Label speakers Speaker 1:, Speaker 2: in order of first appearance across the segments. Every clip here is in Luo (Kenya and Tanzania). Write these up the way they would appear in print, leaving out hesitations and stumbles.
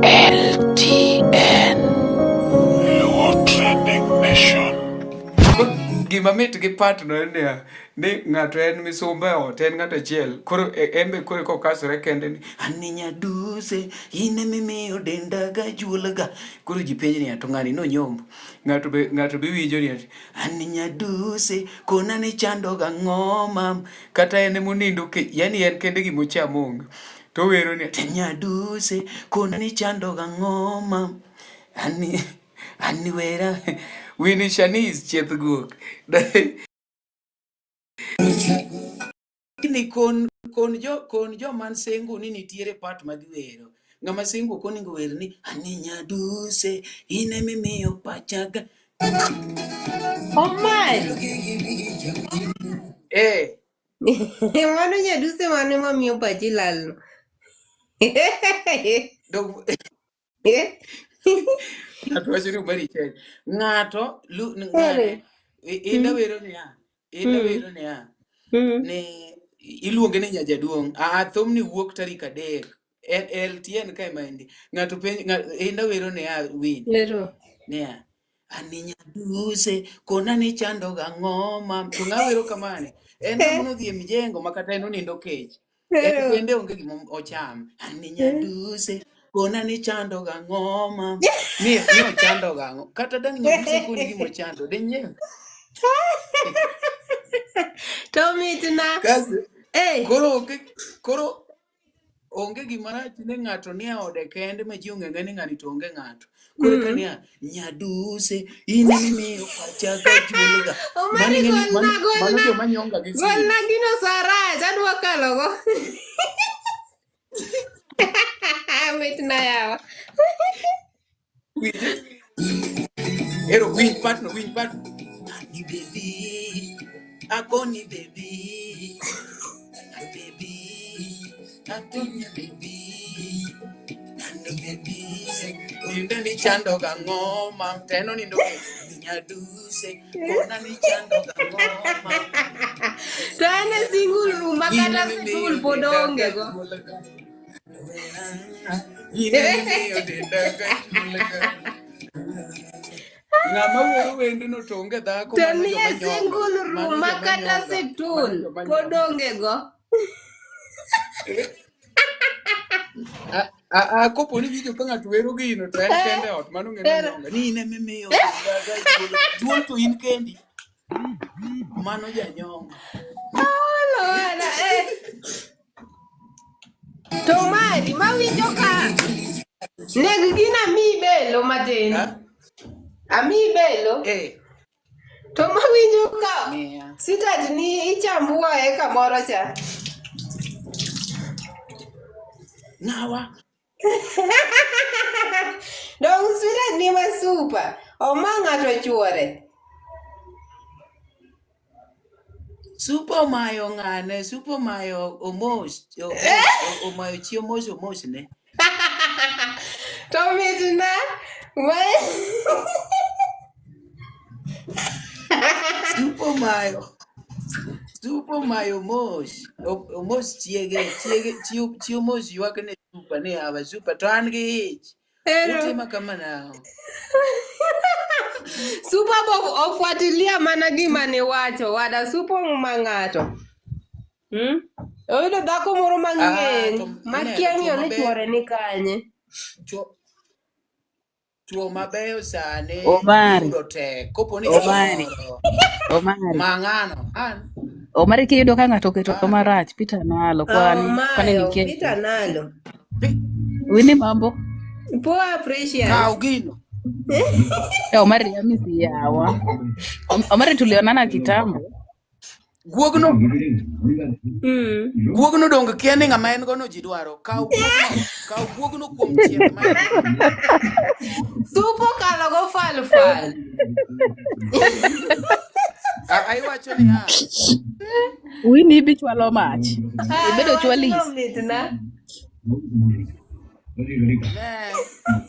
Speaker 1: LTN.
Speaker 2: Luo Trending Nation.
Speaker 3: Gima mit gi part no en niya, ni ng'ato en misumba e ot, en ng'ato achiel. Koro en be koro kokasore kende ni ani nyaduse in emimiyo denda ga juolga. Koro ji penjo niya to ng'ani nonyombo. Ng'ato be winjo niya ani nyaduse kona ni chando ga ng'o mam kata en emonindo ke yani en kende gimochamo onge. To owero ni nyaduse kona ni chando ga ng'o mam ani ani wera Winnie Shanice chieth guok. Ni kon jo man sengo ni nitiere part ma giwero. Ng'ama singo ok onego wer ni ani nyaduse in emimiyo pacha ga.
Speaker 4: Omari.
Speaker 3: Eh,
Speaker 4: Mano nyaduse mane mamiyo pachi lalno.
Speaker 3: dog ng'ato wacho ni Omari change. Ng'ato lu ng'ane
Speaker 4: Ere.
Speaker 3: Inda wero niya, Inda wero niya ni iluonge ni nyajaduong'. Ah, thumni wuok tarik 3. LTN kae maendi. Ng'ato penj Inda wero niya win.
Speaker 4: Lero.
Speaker 3: Niya, ani nyaduse kona ni chando gang'o ma to ng'a wero kamane en ng'ama nodhi e mijengo ma kata en onindo kech en
Speaker 4: Lero.
Speaker 3: kende onge gima ocham ani nyaduse kona ni chando gang'o ma ni ochando gang'o kata dang' nyaduse koni gima ochando dinyiew
Speaker 4: To mitna.
Speaker 3: kasi
Speaker 4: Eh.
Speaker 3: Koro onge gima rach ni ng'ato nie ode kende ma ji ong'e ni ng'ani to onge ng'ato. Koro ka niya, nyaduse, in emimiyo pacha ga juolga. Mano
Speaker 4: Omari
Speaker 3: ing'e ni
Speaker 4: golna
Speaker 3: mano
Speaker 4: golna.
Speaker 3: joma nyonga gi simu.
Speaker 4: Golna gino sarach adwa kalogo. Mitna yawa.
Speaker 3: Winj. Ero winj part no, winj part. Ani baby, akoni baby, baby, akoni baby. Ani baby, ninde ni chando gang'o mam teno nindo ke nyaduse kona ni chando gang'o mam
Speaker 4: To en e single room ma
Speaker 3: in
Speaker 4: kata
Speaker 3: emimiyo
Speaker 4: situl pod
Speaker 3: denda
Speaker 4: onge
Speaker 3: ga
Speaker 4: go.
Speaker 3: juolga in emimiyo denda ga juolga ng'ama wero wendno to onge dhako
Speaker 4: To
Speaker 3: mano
Speaker 4: nie
Speaker 3: joma nyonga
Speaker 4: single room
Speaker 3: mano
Speaker 4: ma
Speaker 3: joma
Speaker 4: kata
Speaker 3: nyonga mano
Speaker 4: situl
Speaker 3: joma
Speaker 4: pod
Speaker 3: nyonga
Speaker 4: onge go.
Speaker 3: A kopo ni winjo ka ng'ato wero gino to en kende e ot mano ng'e ni
Speaker 4: Ero.
Speaker 3: onyonga ni in emimiyo denda ga juolga juol to in kendi mano janyonga.
Speaker 4: Olo wana eh. To Mari mawinjo ka neg gino amiyi belo matin.
Speaker 3: Ha?
Speaker 4: Amiyi belo.
Speaker 3: Eh,
Speaker 4: To mawinjo ka
Speaker 3: miya.
Speaker 4: sweetheart ni ichambuae kamoro cha.
Speaker 3: Ng'awa?
Speaker 4: Dong sweetheart ni ma super. Oma ng'ato chuore.
Speaker 3: Supa omayo ng'ane, supa omayo Omos, omayo chi Omos Omos ne.
Speaker 4: To mitna.
Speaker 3: Supa omayo Omos, Omos chiege, chiege, chi Omos ywak ne Supa ni awa Supa to an gi ich.
Speaker 4: Ero.
Speaker 3: Utima kama nao.
Speaker 4: Supa bo ofuatilia mana gima niwacho wada supa ma ng'ato. Oyudo dhako moro
Speaker 3: Ah,
Speaker 4: mang'eny
Speaker 3: to
Speaker 4: ma
Speaker 3: ineno
Speaker 4: kia
Speaker 3: chuo
Speaker 4: ng'iyo ni
Speaker 3: mabeyo,
Speaker 4: chuore ni kanye.
Speaker 3: chuo mabeyo sani
Speaker 5: Omari,
Speaker 3: yudo tek. Kopo ni
Speaker 5: Omari,
Speaker 3: samoro
Speaker 5: Omari,
Speaker 3: mang'ano an
Speaker 5: Omari kiyudo ka ng'ato oketo
Speaker 3: an
Speaker 5: marach, Peter Nalo, kwani kwani
Speaker 4: Omayo,
Speaker 5: nitie
Speaker 4: Peter Nalo.
Speaker 5: Winnie mambo?
Speaker 4: Poa Precious.
Speaker 3: Kaw gino.
Speaker 5: Omari amisi yawa. Omari tulionana kitambo.
Speaker 3: Guogno Guogno dong kia ni ng'ama en gono ji dwaro. Kaw guogno, kaw guogno kuom chieth ma en go.
Speaker 4: Supo kalo go fal fal.
Speaker 3: Aiwacho niya,
Speaker 5: Winnie ibi chwalo mach. Ibedo
Speaker 4: Ah, wachno
Speaker 5: chwalis.
Speaker 4: mitna.
Speaker 3: Ne,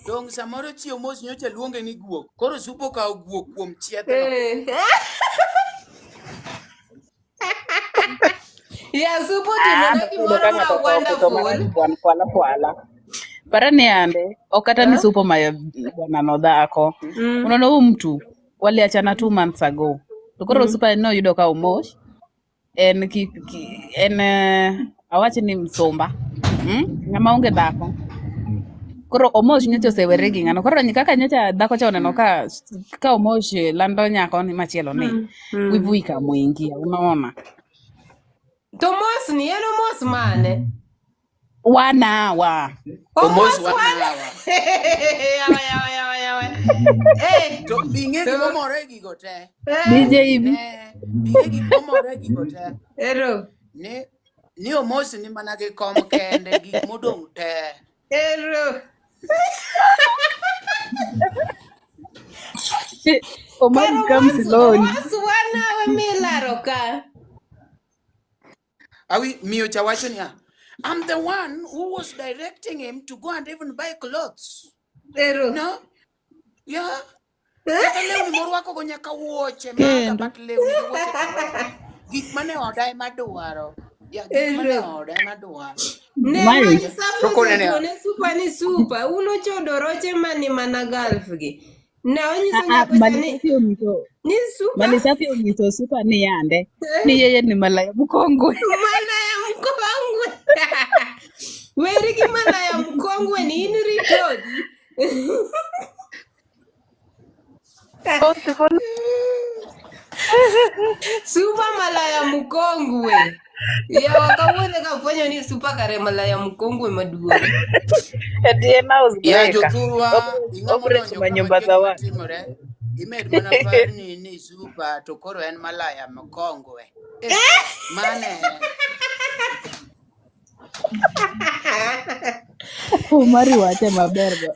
Speaker 3: dong samoro chi Omos nyocha luonge ni guok. Koro Supo okawo guok kuom chiethno.
Speaker 4: Ya supo
Speaker 5: Ah,
Speaker 4: timona
Speaker 5: to kiyudo
Speaker 4: gimoro
Speaker 5: ka
Speaker 4: ma
Speaker 5: ng'ato okawo keto marach
Speaker 4: wonderful.
Speaker 5: kwan kwala kwala. Para ni ande ok kata ni
Speaker 4: Eh?
Speaker 5: supo mayo bwana no dhako. Unaona huyu mtu waliachana 2 months ago. To koro supa noyudo ka Omosh en ki en awach ni msumba. Ng'ama onge dhako. Koro Omosh nyocha osewere gi ng'ano. Koro kaka nyocha dhako cha oneno ka Omosh lando nyako ni machielo ni wivu ikamwingia, unaona?
Speaker 4: To mos ni en omos mane?
Speaker 5: Wanawa.
Speaker 3: Omos
Speaker 4: Omos wan
Speaker 3: wanawa.
Speaker 4: Yawa yawa yawa yawa. Eh.
Speaker 3: To bing'e
Speaker 4: To
Speaker 3: gimomore e gigo te.
Speaker 4: eh.
Speaker 5: DJ
Speaker 3: Ne, bing'e gimomore e gigo te.
Speaker 4: Ero.
Speaker 3: Ni Omos ni mana gi kom kende, gik modong' te.
Speaker 4: Ero.
Speaker 5: Omari
Speaker 4: Kar
Speaker 5: come
Speaker 4: omos
Speaker 5: slowly.
Speaker 4: omos wanawe milaro ka.
Speaker 3: Awi miyo cha wacho niya, I'm the one who was directing him to go and even buy clothes.
Speaker 4: Ero.
Speaker 3: No? Yeah. Kata lewni morwako go nyaka wuoche maga,
Speaker 1: Kendo.
Speaker 3: but lewni gi wuoche to were. Gik mane oda ema dwaro. Ya, gik mane
Speaker 4: Ero.
Speaker 3: oda ema dwaro.
Speaker 4: Ne
Speaker 5: Mae
Speaker 4: mali safi
Speaker 3: To kone niya,
Speaker 4: osetuone supa ni supa. Unochodo roche mani mana golf gi. Ne onyiso
Speaker 5: ah, ah,
Speaker 4: nyako cha ni
Speaker 5: Malisafi onyiso
Speaker 4: ni supa.
Speaker 5: Malisafi onyiso supa ni yande ni yeye ni malaya mkongwe.
Speaker 4: Malaya mkongwe. Weri gi malaya mkongwe ni in ritodi.
Speaker 1: Possible.
Speaker 4: Supa malaya mkongwe. Yawa kawuono kafwenyo ni supa kare malaya mkongwe maduong'.
Speaker 5: Eti en house
Speaker 3: ya
Speaker 5: breaker.
Speaker 3: jothurwa ing'ama
Speaker 5: Obreak
Speaker 3: odonjo ka
Speaker 5: manyumba
Speaker 3: machiegni
Speaker 5: za watu.
Speaker 3: matimore imed mana parni ni supa to koro en malaya mkongwe. Eh, mane en.
Speaker 5: Omari wache maber go.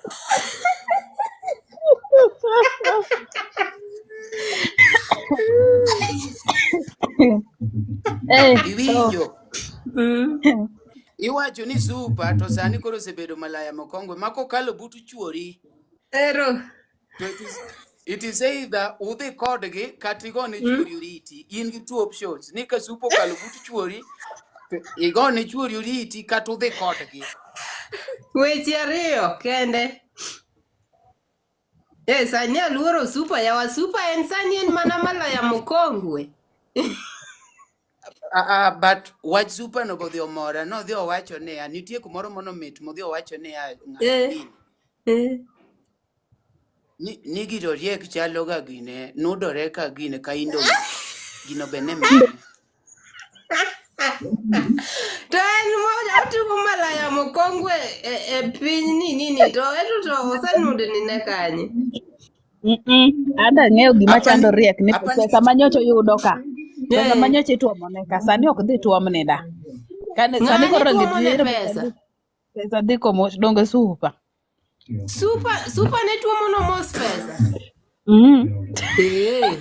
Speaker 5: Eh, to
Speaker 3: Iwinjo. Iwacho ni supa to sani koro osebedo malaya mokongwe ma kokalo but chuori
Speaker 4: Ero.
Speaker 3: to it is either udhi kodgi kata igone chuori oriti. In gi two options. Ni ka supa okalo but chuori to igone chuori oriti kata udhi kodgi.
Speaker 4: Weche ariyo kende. Eh, sani aluoro supa yawa supa en sani en mana malaya mkongwe.
Speaker 3: Ah, ah, but wach supa no bodhi omora nodhi owacho niya nitie kumoro monomit modhi owacho niya ng'ato
Speaker 4: Eh.
Speaker 3: gini
Speaker 4: Eh.
Speaker 3: ni gino riek chalo ga gine nudore ka gine ka indomie gino be ne mitne.
Speaker 4: To en otimo malaya mkongwe e piny ni nini to eto to osenudni ne kanye.
Speaker 5: Anda ng'eyo gima
Speaker 3: Apani
Speaker 5: chando riek ni
Speaker 3: apani
Speaker 5: pesa ma nyocha oyudo ka. Pesa ma
Speaker 4: Eh.
Speaker 5: nyocha ituomone ka sani ok dhi tuomne da. Kane sani
Speaker 4: Ng'ane
Speaker 5: koro
Speaker 4: tuomo ne
Speaker 5: gidhiero
Speaker 4: pesa.
Speaker 5: pesa dhi komosh donge supa.
Speaker 4: Supa supa ne tuomo no mos pesa. Eh.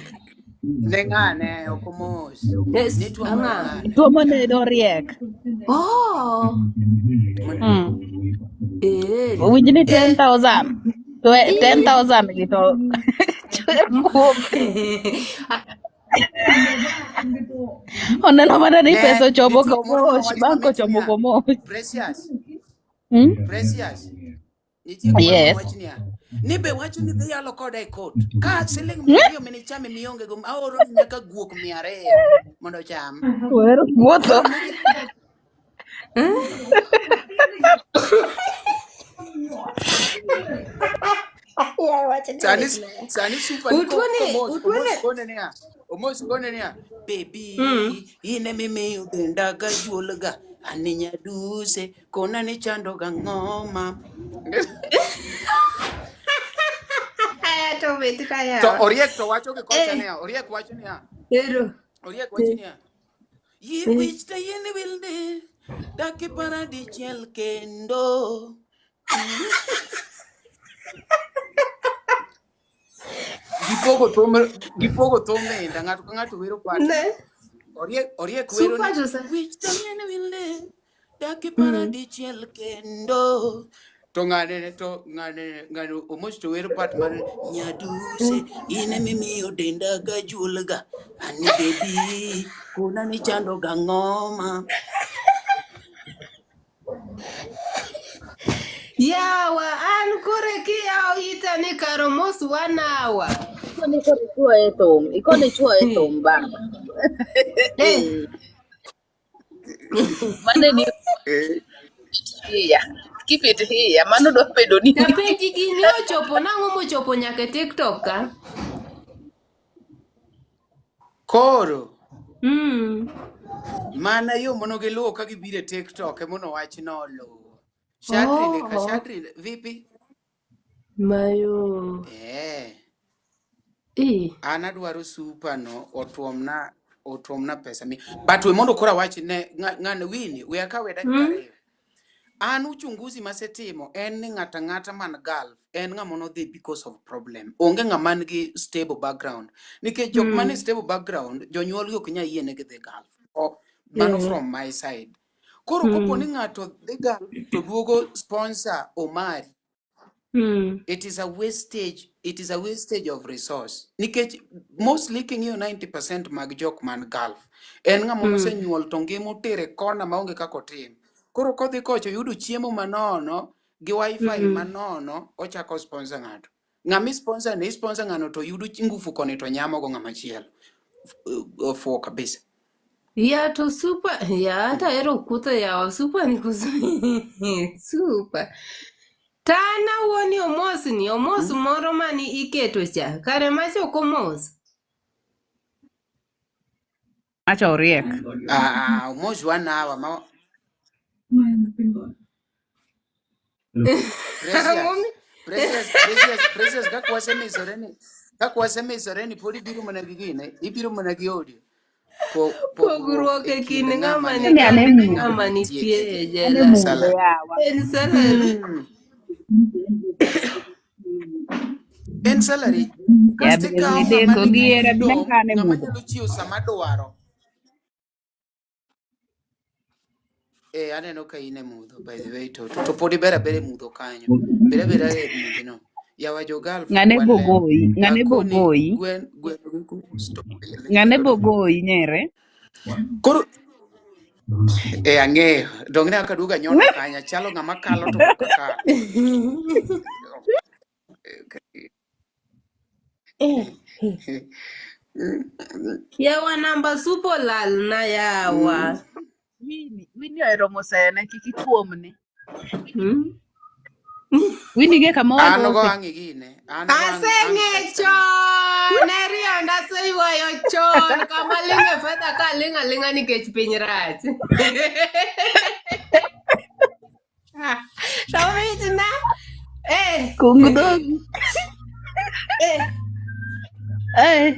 Speaker 3: Ne ng'ane ok omos.
Speaker 4: Yes,
Speaker 3: Ni tuomo ne
Speaker 4: ang'a.
Speaker 3: ng'ane.
Speaker 5: Tuomo ne do riek.
Speaker 4: Oh. Eh.
Speaker 5: Winj ni 10,000. To 10,000 gi to chwer kuom. Oneno mana ni
Speaker 3: Ne
Speaker 5: pesa ochomo
Speaker 3: nitie kumoro
Speaker 5: komosh,
Speaker 3: manowacho
Speaker 5: bank
Speaker 3: mamit
Speaker 5: ochomo
Speaker 3: niya
Speaker 5: komosh.
Speaker 3: Precious, Precious. Nitie kumoro
Speaker 5: Yes.
Speaker 3: mowach niya ni be wacho ni dhi yalo koda e court ka siling 200 minichame mionge go aoro ni nyaka guok 200 mondo ocham.
Speaker 5: Wero wuotho.
Speaker 3: Koro magi Sani supa ni
Speaker 4: Utwone
Speaker 3: komos
Speaker 4: utwone
Speaker 3: omos kone niya omos kone niya baby in emimiyo denda ga juolga ani nyaduse kona ni chando ga ng'oma
Speaker 4: Aya to bet ka
Speaker 3: to
Speaker 4: yawa.
Speaker 3: oriek to wacho gi kocha
Speaker 4: Eh.
Speaker 3: niya oriek wacho niya
Speaker 4: Ero.
Speaker 3: oriek wacho niya yie
Speaker 4: Eh.
Speaker 3: wich to yien wilde dak e paradichiel kendo. Gipogo thum inda ng'ato ka ng'ato wero part
Speaker 4: Ne.
Speaker 3: oriek wero
Speaker 4: Supa
Speaker 3: ni
Speaker 4: to sa.
Speaker 3: wich to yien wilde dak e paradichiel kendo to ng'ane to ng'ane ng'ane omos to wero part mar nyaduse in emimiyo denda ga juolga ani baby kuna ni chando ga ng'oma.
Speaker 4: Yawa, an kore kiyawo ita ni kar Omos one hour.
Speaker 5: Ikoni koro ichuoye thum, ikoni ichuoye thum baba.
Speaker 4: Eh,
Speaker 5: Mane ni here. Keep it here. Mano dwa bedo ni
Speaker 4: Tapenji gini ochopo nang'o mochopo nyaka e TikTok ka?
Speaker 3: Koro mana yo mono giluwo ka gibiro e TikTok emono wach noluwo. Shadri ni ka
Speaker 4: Oh,
Speaker 3: Shadri vipi?
Speaker 4: mayo.
Speaker 3: Eh,
Speaker 4: Eh.
Speaker 3: an adwaro super no otuomna otuomna pesa mi. But we mondo koro awach ne ng'ane wini we akawe dakika ariyo. An uchunguzi masetimo en ni ng'ata ng'ata man Gulf en ng'ama nodhi because of problem. Onge ng'ama nigi stable background. Nikech jok man e stable background, jonyuolgi ok nyal yienegi dhi Gulf. O, mano from my side. Koro kopo ni ng'ato dhi Gulf to duogo sponsor Omari, it is a wastage, it is a wastage of resource. Nikech mostly king'iyo 90% mag jok man Gulf, en ng'ama osenyuol to ngima otere kona maonge kaka otim. Koro kodhi kocha oyudo chiemo manono gi wifi manono, ochako sponsor ng'ato. Ng'ama i-sponsor ni i-sponsor ng'ano to yudo ngufu koni to nyamo go ng'ama chielo. Ofuo kabisa.
Speaker 4: Ya to super ya hata ero kutho yawa super ni kusu super. Tana wuoni Omos ni Omos moro mani iketo cha kare macha ok Omos.
Speaker 5: Acha oriek.
Speaker 3: Ah, Omos one hour ma Precious.
Speaker 4: Ang'o
Speaker 3: Precious, Precious, Precious kaka wasemisore ni kaka wasemisore ni pod ibiro mana gi gine, ibiro mana gi audio. Pogruok
Speaker 4: Pogruok e
Speaker 3: e kind
Speaker 4: kind
Speaker 3: ng'ama
Speaker 4: ng'ama
Speaker 3: ni
Speaker 4: ni
Speaker 5: Ni ane
Speaker 4: kod
Speaker 5: mudho.
Speaker 4: ng'ama
Speaker 3: nitie
Speaker 4: nitie
Speaker 3: e
Speaker 4: e
Speaker 5: Ane
Speaker 4: jela.
Speaker 5: mudho
Speaker 3: salary.
Speaker 5: yawa.
Speaker 4: En salary.
Speaker 3: En salary.
Speaker 5: Ya
Speaker 3: Kasto
Speaker 5: ber
Speaker 3: ikawo ng'ama
Speaker 5: mideko
Speaker 3: nigi
Speaker 5: gi hera dine
Speaker 3: freedom,
Speaker 5: ka ane
Speaker 3: ng'ama
Speaker 5: mudho.
Speaker 3: nyalo chiwo sama dwaro. Eh, aneno ka in e mudho by the way to to pod iber aber e mudho kanyo. Ber abera e mudho no. Yawa jo Gulf
Speaker 5: Ng'ane
Speaker 3: wan ler.
Speaker 5: bogoyi, ng'ane
Speaker 3: Akoni
Speaker 5: bogoyi,
Speaker 3: gwen gweno gi kuku stop.
Speaker 5: ng'ane bogoyi nyere.
Speaker 3: Koro eh ang'eyo. Donge ne akaduogo anyono kanyo. Achalo ng'ama kalo to ok akal.
Speaker 4: Eh. Yawa namba supo lal na yawa.
Speaker 5: Winnie, Winnie ohero mosene, kik ituomne.
Speaker 4: Hmm?
Speaker 5: Winnie ge kama
Speaker 3: An go
Speaker 5: walose.
Speaker 3: ang' igine. An go ang' ang'
Speaker 4: Aseng'e
Speaker 3: text
Speaker 4: chon, Arianda aseywayo chon kama ling' e fedha ka ling' aling'a nikech piny rach. To mitna. Eh,
Speaker 5: Kung dhogi.
Speaker 4: eh.
Speaker 5: Eh.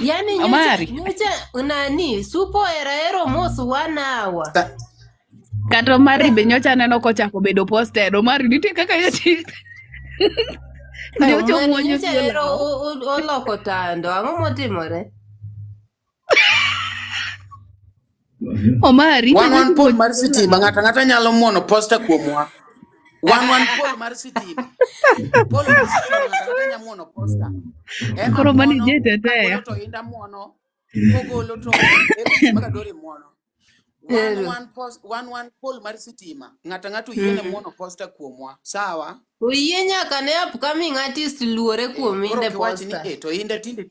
Speaker 4: Yani nyocha
Speaker 5: Omari.
Speaker 4: nyocha nani supo ohero ahero mos one hour.
Speaker 5: Kata Omari be nyocha aneno kochako bedo posted. Omari nitie kaka nyocha
Speaker 4: Eh,
Speaker 5: nyocha
Speaker 4: Omari
Speaker 5: omuonyo
Speaker 4: nyocha
Speaker 5: gi
Speaker 4: ero
Speaker 5: olaw.
Speaker 4: oloko tando. Ang'o motimore?
Speaker 5: Omari
Speaker 3: Wan
Speaker 5: be
Speaker 3: wan
Speaker 5: nyocha
Speaker 3: pol
Speaker 5: omuonyo
Speaker 3: mar
Speaker 5: gi
Speaker 3: sitima,
Speaker 5: olaw.
Speaker 3: ng'ato ang'ata nyalo muono posta kuomwa. Wan wan pol mar sitima. Pol mar sitima ng'ato ang'ata nyalo muono posta. Emma
Speaker 5: Koro mani
Speaker 3: muono,
Speaker 5: je
Speaker 3: kagolo
Speaker 5: tetea.
Speaker 3: to Inda muono, kogolo to Eric Magadori muono. Wan
Speaker 4: Ero.
Speaker 3: wan post, wan wan pol mar sitima. Ng'ato ang'ata oyiene muono posta kuomwa. Sawa?
Speaker 4: Oyie nyaka ne upcoming artist luore
Speaker 3: Eh,
Speaker 4: kuom
Speaker 3: koro
Speaker 4: Inde
Speaker 3: kiwach ni
Speaker 4: posta.
Speaker 3: eh to Inda tinde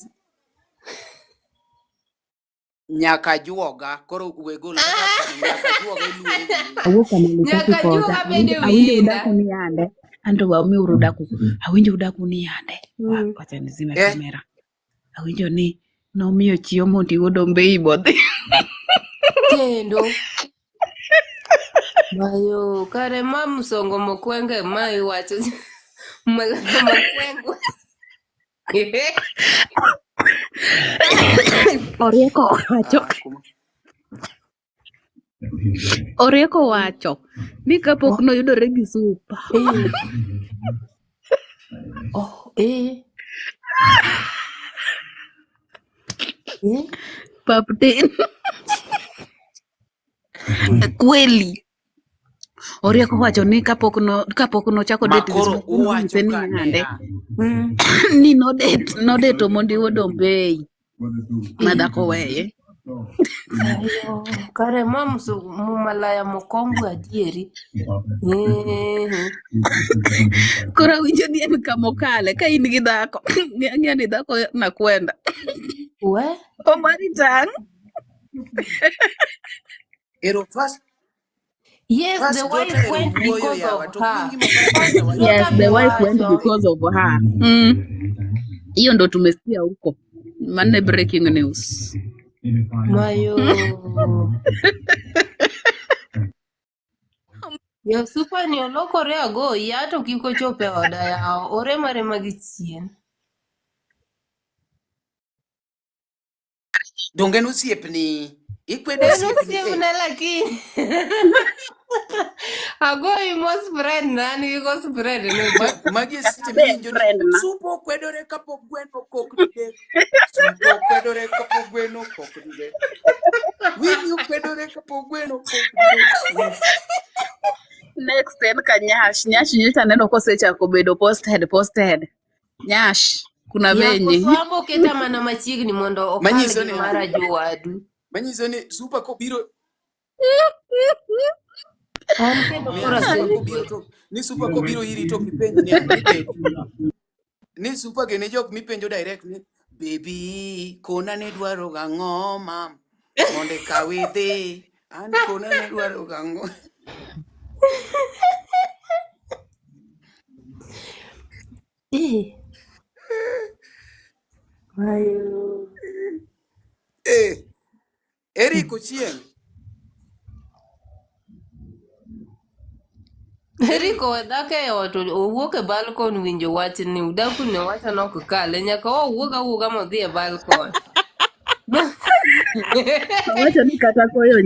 Speaker 3: nyaka juoga koro we gol kata upcoming nyaka juoga iluore gi Inda.
Speaker 5: Awuok kama Lusaka
Speaker 4: Nyaka
Speaker 5: kocha.
Speaker 4: juoga bede
Speaker 5: Awinjo
Speaker 4: wi
Speaker 5: awinjo
Speaker 4: Inda.
Speaker 5: udaku ni yande. Anto wamiuru udaku. Awinjo udaku ni yande. Wa, wacha nizime
Speaker 3: Eh,
Speaker 5: kamera. Awinjo ni nomiyo chi Omondi wuod Ombei bodhi.
Speaker 4: Kendo. Mayo, kare ma msongo mokwenge ma iwacho. Malako mokwengwe.
Speaker 5: Orieko owacho.
Speaker 3: ah, kuma
Speaker 5: Orieko wacho ni kapok
Speaker 4: Oh,
Speaker 5: noyudore gi supa.
Speaker 4: eh. Oh, eh. Eh.
Speaker 5: Pap tin. Kweli. Orieko wacho ni kapok no kapok nochako
Speaker 3: ma
Speaker 5: date gi
Speaker 3: koro
Speaker 5: Supa nonyise
Speaker 3: uwacho
Speaker 5: ni
Speaker 3: ka
Speaker 5: yande
Speaker 3: niya
Speaker 4: Mm.
Speaker 5: ni nodet nodeto Omondi wuod Ombei ma
Speaker 4: Eh.
Speaker 5: dhako weye.
Speaker 4: Ayo, kare ma mumalaya mokongwe adieri. Eh.
Speaker 5: Koro awinjo ni en kamokale ka in gi dhako. Ng'e ni dhako nakwenda.
Speaker 4: We?
Speaker 5: Omari tang'.
Speaker 3: Ero first
Speaker 4: Yes,
Speaker 3: first
Speaker 4: the
Speaker 3: daughter
Speaker 4: wife
Speaker 3: ero
Speaker 4: went
Speaker 3: wuoyo
Speaker 4: because
Speaker 3: yawa
Speaker 4: of
Speaker 3: to ok
Speaker 4: her.
Speaker 3: winj gima first daughter wacho.
Speaker 5: Yes,
Speaker 4: Daughter
Speaker 5: the wife went
Speaker 4: be wacho.
Speaker 5: because of her. Hiyo ndo tumesikia huko. Manne breaking news.
Speaker 4: Mayo. Yo super ni olokore agoyi ato kik ochop e oda yawa. Orem arema gi chien.
Speaker 3: Donge en osiepni? Ikwedo
Speaker 4: En
Speaker 3: osiepni eh.
Speaker 4: osiepna lakini. Agoyi mos friend na an gi gos friend nochopo.
Speaker 3: Magi e seche
Speaker 5: Be
Speaker 3: miwinjo ni
Speaker 5: friend na.
Speaker 3: supo okwedore kapok gweno okok didek. Supo okwedore kapok gweno okok didek. Winnie okwedore kapok gweno okok didek.
Speaker 5: Next en ka Nyash. Nyash nyocha aneno kosechako bedo posted posted. Nyash, kuna
Speaker 4: Ya
Speaker 5: venye.
Speaker 4: koso keta mana machiegni mondo okal
Speaker 3: Manyiso
Speaker 4: gi
Speaker 3: ni
Speaker 4: mara jowadu.
Speaker 3: manyiso ni supa kobiro
Speaker 4: An kendo
Speaker 3: niya
Speaker 4: koro
Speaker 3: supa kobiro
Speaker 4: asewuoyo.
Speaker 3: to ni supa kobiro iri to kipenj niya ni baby ni supa gini jok mipenjo direct ni baby kona ne dwaro gang'o mam mondo ikaw idhi an kona ne dwaro gang'o.
Speaker 4: Eh. Ayo.
Speaker 3: Eh, Eric Ochieng.
Speaker 4: Eric
Speaker 3: Eric
Speaker 4: owe dhako e ot owuok e balkon winjo wachni. Udaku ne wacho ni ok kale. Nyaka owuog awuoga modhi e balkon.
Speaker 5: Owacho ni kata koyo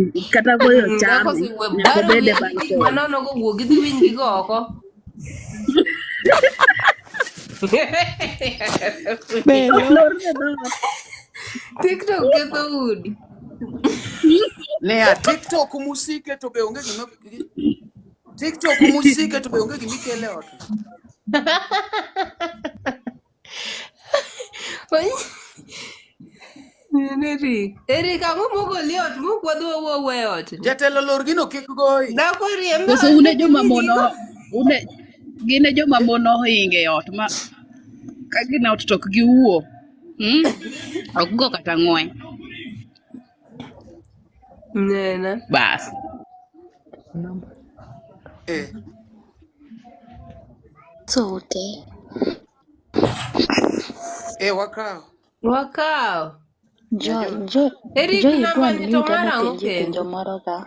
Speaker 4: Dhako
Speaker 5: chame
Speaker 4: osewe
Speaker 5: nyaka
Speaker 4: baro
Speaker 5: obed e
Speaker 4: wiye gi gik
Speaker 5: balkon.
Speaker 4: manono go wuog gidhi winj gigo oko.
Speaker 1: Belo.
Speaker 5: Olorne dhoot.
Speaker 4: TikTok ketho udi.
Speaker 3: Nea TikTok musike to be onge gima TikTok musike to be onge gima ikele ot.
Speaker 4: Eric, Eric ang'o mogoli e ot mok wadhi wawuo e ot ni?
Speaker 3: Jatelo lor gino kik goyi.
Speaker 4: Dhako riembe
Speaker 5: Koso
Speaker 4: ot
Speaker 5: une
Speaker 4: ni
Speaker 5: joma
Speaker 4: dhi
Speaker 5: mon
Speaker 4: gigo.
Speaker 5: une gin e joma mon ohinge e ot ma ka gin e ot to ok giwuo. Ok go kata ng'we.
Speaker 4: Nena.
Speaker 5: Bas.
Speaker 3: Eh.
Speaker 1: Sote.
Speaker 3: Eh wakawo.
Speaker 4: Wakawo.
Speaker 1: Joy,
Speaker 3: Nyajo.
Speaker 1: Joy,
Speaker 4: Eric
Speaker 1: Joy, go
Speaker 4: namba
Speaker 1: and
Speaker 4: ni to
Speaker 1: mute
Speaker 4: mar
Speaker 1: adwa
Speaker 4: ang'o
Speaker 1: penji penjo
Speaker 4: kendo?
Speaker 1: moro ka.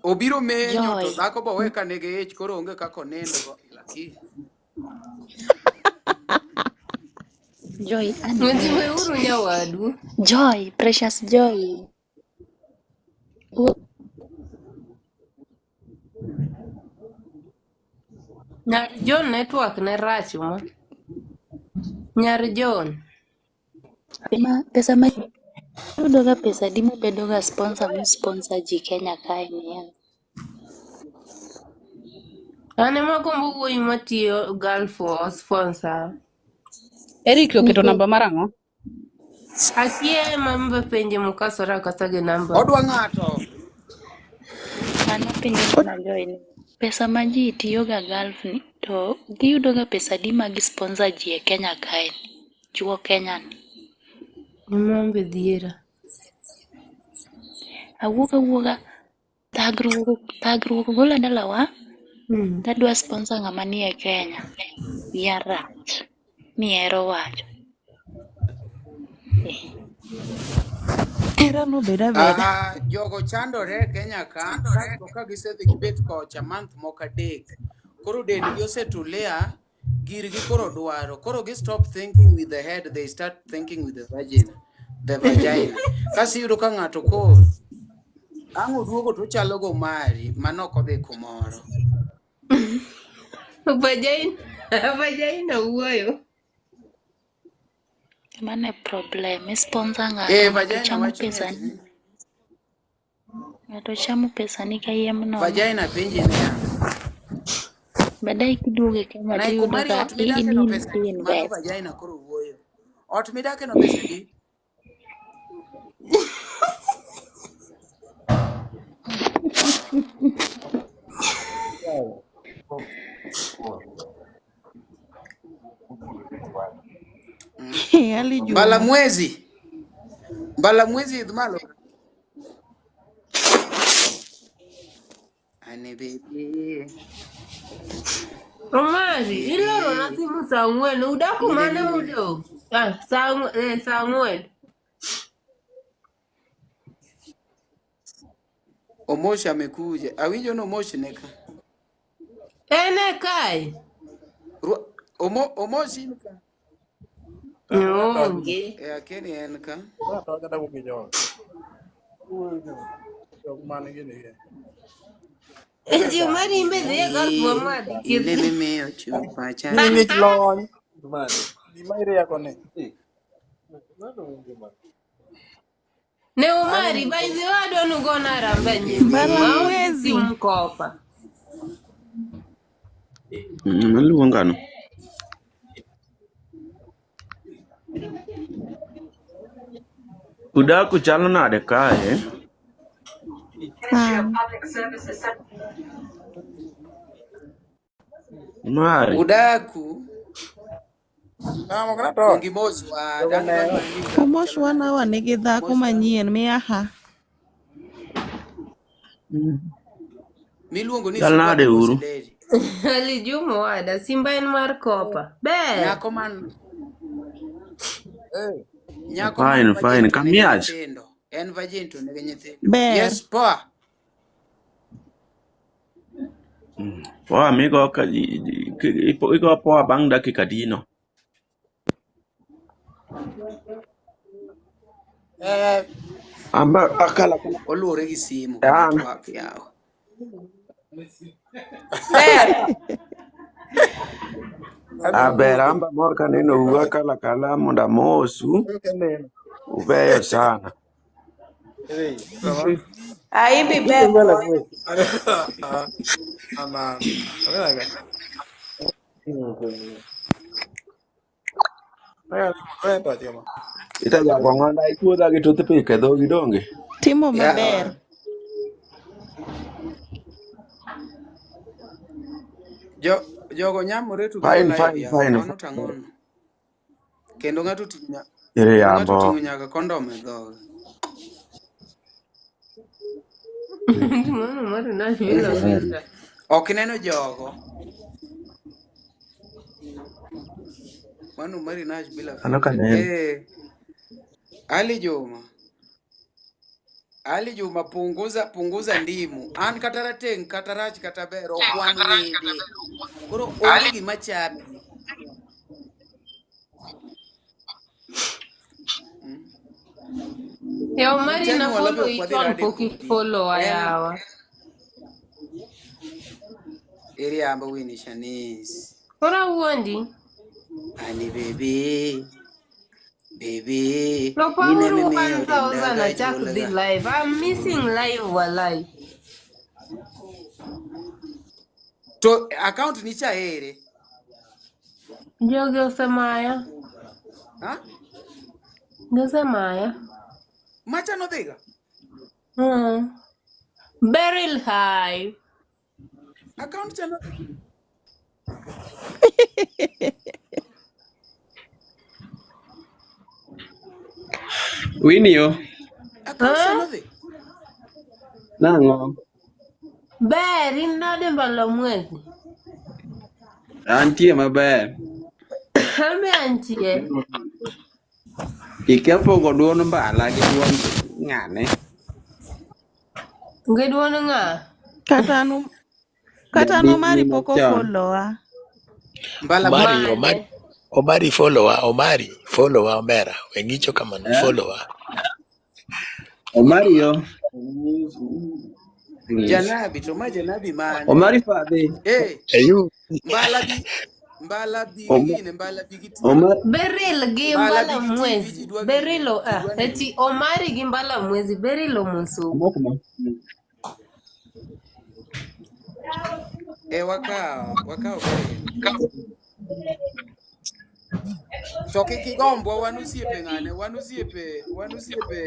Speaker 3: Obiro menyo to
Speaker 1: Joy,
Speaker 3: dhako bo we ka nigi ich koro onge kaka onindo go. Lakini
Speaker 1: Joy, unmute.
Speaker 4: Weuru nyawadu.
Speaker 1: Joy, Precious Joy.
Speaker 4: Nyar John network ne rach ma. Nyar John.
Speaker 1: Ma, pesa ma yudoga pesa di mubedoga sponsor mu sponsor ji Kenya kae niya.
Speaker 4: An ema agombo wuoyi matiyo Gulf o sponsor.
Speaker 5: Eric oketo
Speaker 1: Nikech
Speaker 5: namba mar ang'o?
Speaker 4: Akia ema mbe penje mukasora akasa gi namba.
Speaker 3: odwa ng'ato.
Speaker 1: an apenjo mana Joy ni pesa ma ji tiyoga Gulf ni to giyudoga pesa di ma gi sponsor ji e Kenya kae ni? Chuo Kenya ni.
Speaker 4: Ema be dhiera.
Speaker 1: Awuok awuoga thagruok thagruok gola dalawa tadwa sponsor ng'ama nie Kenya. Wiya rach. Mihero wacho. Eh.
Speaker 6: Hera nobed abeda.
Speaker 3: Ah, jogo chandore e Kenya ka kasto ka gisedhi gibet kocha month moko adek koro dendgi osetulia girgi koro dwaro koro gi stop thinking with the head they start thinking with the vagina the vagina kasi iyudo ka ng'ato koro ang' oduogo to ochalo go mari manok odhi kumoro.
Speaker 4: Vagina, vagina wuoyo.
Speaker 1: Mano e problem. I sponsor ng'ato,
Speaker 3: Eh,
Speaker 1: ng'ato
Speaker 3: vagina
Speaker 1: chamo
Speaker 3: wacho ni
Speaker 1: pesani. Ng'ato chamo pesani kayiem nono.
Speaker 3: Vagina penji niya.
Speaker 1: Baadaye kiduogo e Kenya
Speaker 3: Na
Speaker 1: tiyudo
Speaker 3: ikumari
Speaker 1: ka
Speaker 3: ot midake no
Speaker 1: in
Speaker 3: pesa adi? Mano
Speaker 1: invest.
Speaker 3: vagina koro wuoyo. Ot midake no pesa adi?
Speaker 6: Ali
Speaker 3: Mbala
Speaker 6: Juma.
Speaker 3: mwezi. Mbala mwezi idh malo. Ane baby.
Speaker 4: Omari, iloro na
Speaker 3: Baby.
Speaker 4: simu saa ang'wen. Udaku
Speaker 3: Ine
Speaker 4: mane
Speaker 3: mimi.
Speaker 4: udong'? Ah, saa ang'wen.
Speaker 3: Omosh amekuja. Awinjo ni Omosh neka.
Speaker 4: En e kae?
Speaker 3: Omosh in ka.
Speaker 4: Onge.
Speaker 3: E akeni en ka.
Speaker 4: Ji Omari imbe dhi e golf
Speaker 3: Baby,
Speaker 4: wamadhi
Speaker 3: ine
Speaker 4: thieth.
Speaker 3: mimiyo chupa cha.
Speaker 4: Ne Omari, by the way, adwa nugona harambee nyithindo.
Speaker 6: Mbala
Speaker 4: Aonge
Speaker 6: mwezi.
Speaker 4: simu kopa.
Speaker 7: Maluongano. Udaku chalo nade kae?
Speaker 6: An.
Speaker 7: Mari.
Speaker 3: Udaku. Dongi mos wa dang dwani mana ni udaku
Speaker 6: Omosh
Speaker 3: chalo nade
Speaker 6: wanawa
Speaker 3: ka.
Speaker 6: nigi dhako
Speaker 3: Mos wa.
Speaker 6: manyien miaha.
Speaker 3: Miluongo ni
Speaker 7: Chal
Speaker 3: super
Speaker 7: nade
Speaker 3: the boss
Speaker 7: uru?
Speaker 3: lady.
Speaker 4: Ali Juma wada, Simba en mar kopa. Ber.
Speaker 3: Nyako man nyako man
Speaker 7: Fine,
Speaker 3: virgin
Speaker 7: fine.
Speaker 3: to nigi
Speaker 7: Kamiach.
Speaker 3: nyithindo. En virgin to nigi nyithindo.
Speaker 6: Ber.
Speaker 3: Yes, poa.
Speaker 7: Poa migo ka igo poa bang' dakika dino.
Speaker 3: Eh,
Speaker 7: Amba akala akala.
Speaker 3: oluwore gi simu gi
Speaker 7: An.
Speaker 3: network yawa.
Speaker 8: Ber.
Speaker 7: Aber amba mor kaneno u akala akala mondo amosu. Ubeyo sana.
Speaker 8: Aimbi ber boy.
Speaker 7: Itajago ng'onda ikuodha gi toothpick e dhogi donge?
Speaker 6: Timo maber.
Speaker 3: Yawa. Jo jogo nyamore to go
Speaker 7: Fine,
Speaker 3: live
Speaker 7: fine,
Speaker 3: yawa.
Speaker 7: fine.
Speaker 3: Mano tang'ono. Kendo ng'ato oting'o kendo ng'ato
Speaker 7: Iriambo.
Speaker 3: oting'o nyaka kondom e dhoge.
Speaker 4: Mano Omari nashilo filter.
Speaker 3: Ok ineno jogo. Mano Mari Nash bila
Speaker 7: Ano
Speaker 3: filter.
Speaker 7: kaneno.
Speaker 3: Eh, Ali Juma. Ali Juma punguza punguza ndimu. An kata rateng' kata rach kata ber ok wan wede. Koro onge gima chapi.
Speaker 4: Ya Omari na
Speaker 3: Chanyuola be
Speaker 4: follow
Speaker 3: ok wadhi
Speaker 4: ichon
Speaker 3: rade
Speaker 4: pok
Speaker 3: kodi.
Speaker 4: ifollow
Speaker 3: En
Speaker 4: yawa.
Speaker 3: iriambo Winnie Shanice.
Speaker 4: Koro awuondi.
Speaker 3: Ani baby, baby,
Speaker 4: To
Speaker 3: ine
Speaker 4: pauru
Speaker 3: mimiyo
Speaker 4: 1000
Speaker 3: dendaga
Speaker 4: achak dhi
Speaker 3: juolga.
Speaker 4: live. I'm missing live walai.
Speaker 3: To account ni cha ere?
Speaker 4: Jogi osemaya.
Speaker 3: Ha?
Speaker 4: Gisemaya.
Speaker 3: Macha nodhiga?
Speaker 4: Beryl hi.
Speaker 3: Account cha nodhi.
Speaker 9: Winio,
Speaker 3: Account cha
Speaker 4: Huh?
Speaker 3: nodhi.
Speaker 9: nang'o?
Speaker 4: Ber, in nade mbala mwezi.
Speaker 9: Antie maber.
Speaker 4: An be antie.
Speaker 9: Ikia pogo duond mbala gi duond ng'ane.
Speaker 4: Gi duond ng'a?
Speaker 6: Kata an kata an
Speaker 9: Jadili
Speaker 6: Omari pok
Speaker 9: machon.
Speaker 6: ofollowa.
Speaker 3: Mbala
Speaker 10: Omari,
Speaker 3: mwezi.
Speaker 10: Omari,
Speaker 4: Mane?
Speaker 10: Omari follower, Omari follower omera. We ng'icho kamano,
Speaker 9: Eh?
Speaker 10: follower.
Speaker 9: Omario. Please.
Speaker 3: Janabi to ma janabi mane?
Speaker 9: Omari fadhi.
Speaker 3: Eh,
Speaker 10: Ayu,
Speaker 3: mbala bi mbala bi gi
Speaker 9: Oma,
Speaker 3: gine mbala bi gi TV.
Speaker 9: Omar,
Speaker 4: Beryl gi
Speaker 3: Mbala
Speaker 4: mbala
Speaker 3: bi gi TV ji
Speaker 4: mwezi.
Speaker 3: dwa gine.
Speaker 4: Beryl
Speaker 3: Ji
Speaker 4: ah,
Speaker 3: dwa nene.
Speaker 4: eti Omari gi mbala mwezi. Beryl omoso.
Speaker 9: omoko ma.
Speaker 3: Eh, wakawo, wakawo Beryl. To kik igombwa wan osiepe ng'ane, wan osiepe, wan osiepe,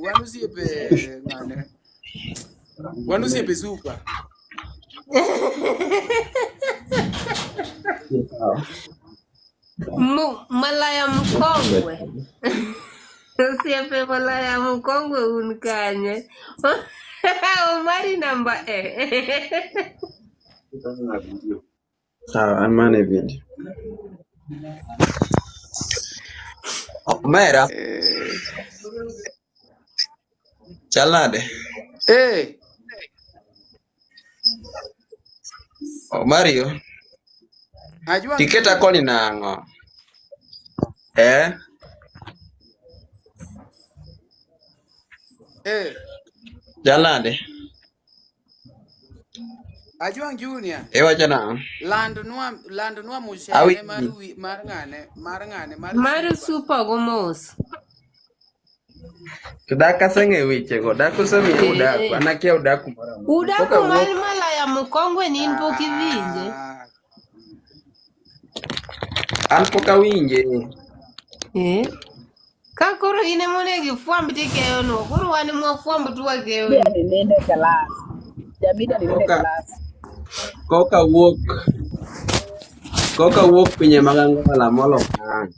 Speaker 3: wan osiepe ng'ane. Wan osiepe super.
Speaker 4: Malaya mkongwe. Osiepe malaya mkongwe un kanye? Omari namba e.
Speaker 9: Sawa, an mana e video. Omera,
Speaker 3: Eh,
Speaker 9: chal nade?
Speaker 3: eh,
Speaker 9: Mario,
Speaker 3: Ajwang'
Speaker 9: tiketa
Speaker 3: Junior.
Speaker 9: koni nang'o? Eh?
Speaker 3: Eh,
Speaker 9: Chal nade?
Speaker 3: Ajwang' Junior.
Speaker 9: Iwacho nang'o?
Speaker 3: Landnwa landnwa mushene mar
Speaker 9: Awinji.
Speaker 3: wi, mar ng'ane, mar ng'ane, mar
Speaker 4: Mar
Speaker 3: super.
Speaker 4: super go mos.
Speaker 9: To dak aseng'eyo wechego, dak osemiyo udaku,
Speaker 4: Eh.
Speaker 9: an akia udaku moro amora. Pok
Speaker 4: Udaku mar
Speaker 9: awuok,
Speaker 4: malaya mkongwe ni in pok iwinje.
Speaker 3: Ah,
Speaker 9: an pok awinje.
Speaker 4: Eh. Ka koro in ema onego ifwamb tikeyonwa, koro wan ema wafwamb to wakeyoni.
Speaker 5: Jamida ni ninde class. Jamida ni ninde
Speaker 9: Koka
Speaker 5: class.
Speaker 9: koka wuok koka wuok pinje mag Angola molo kan.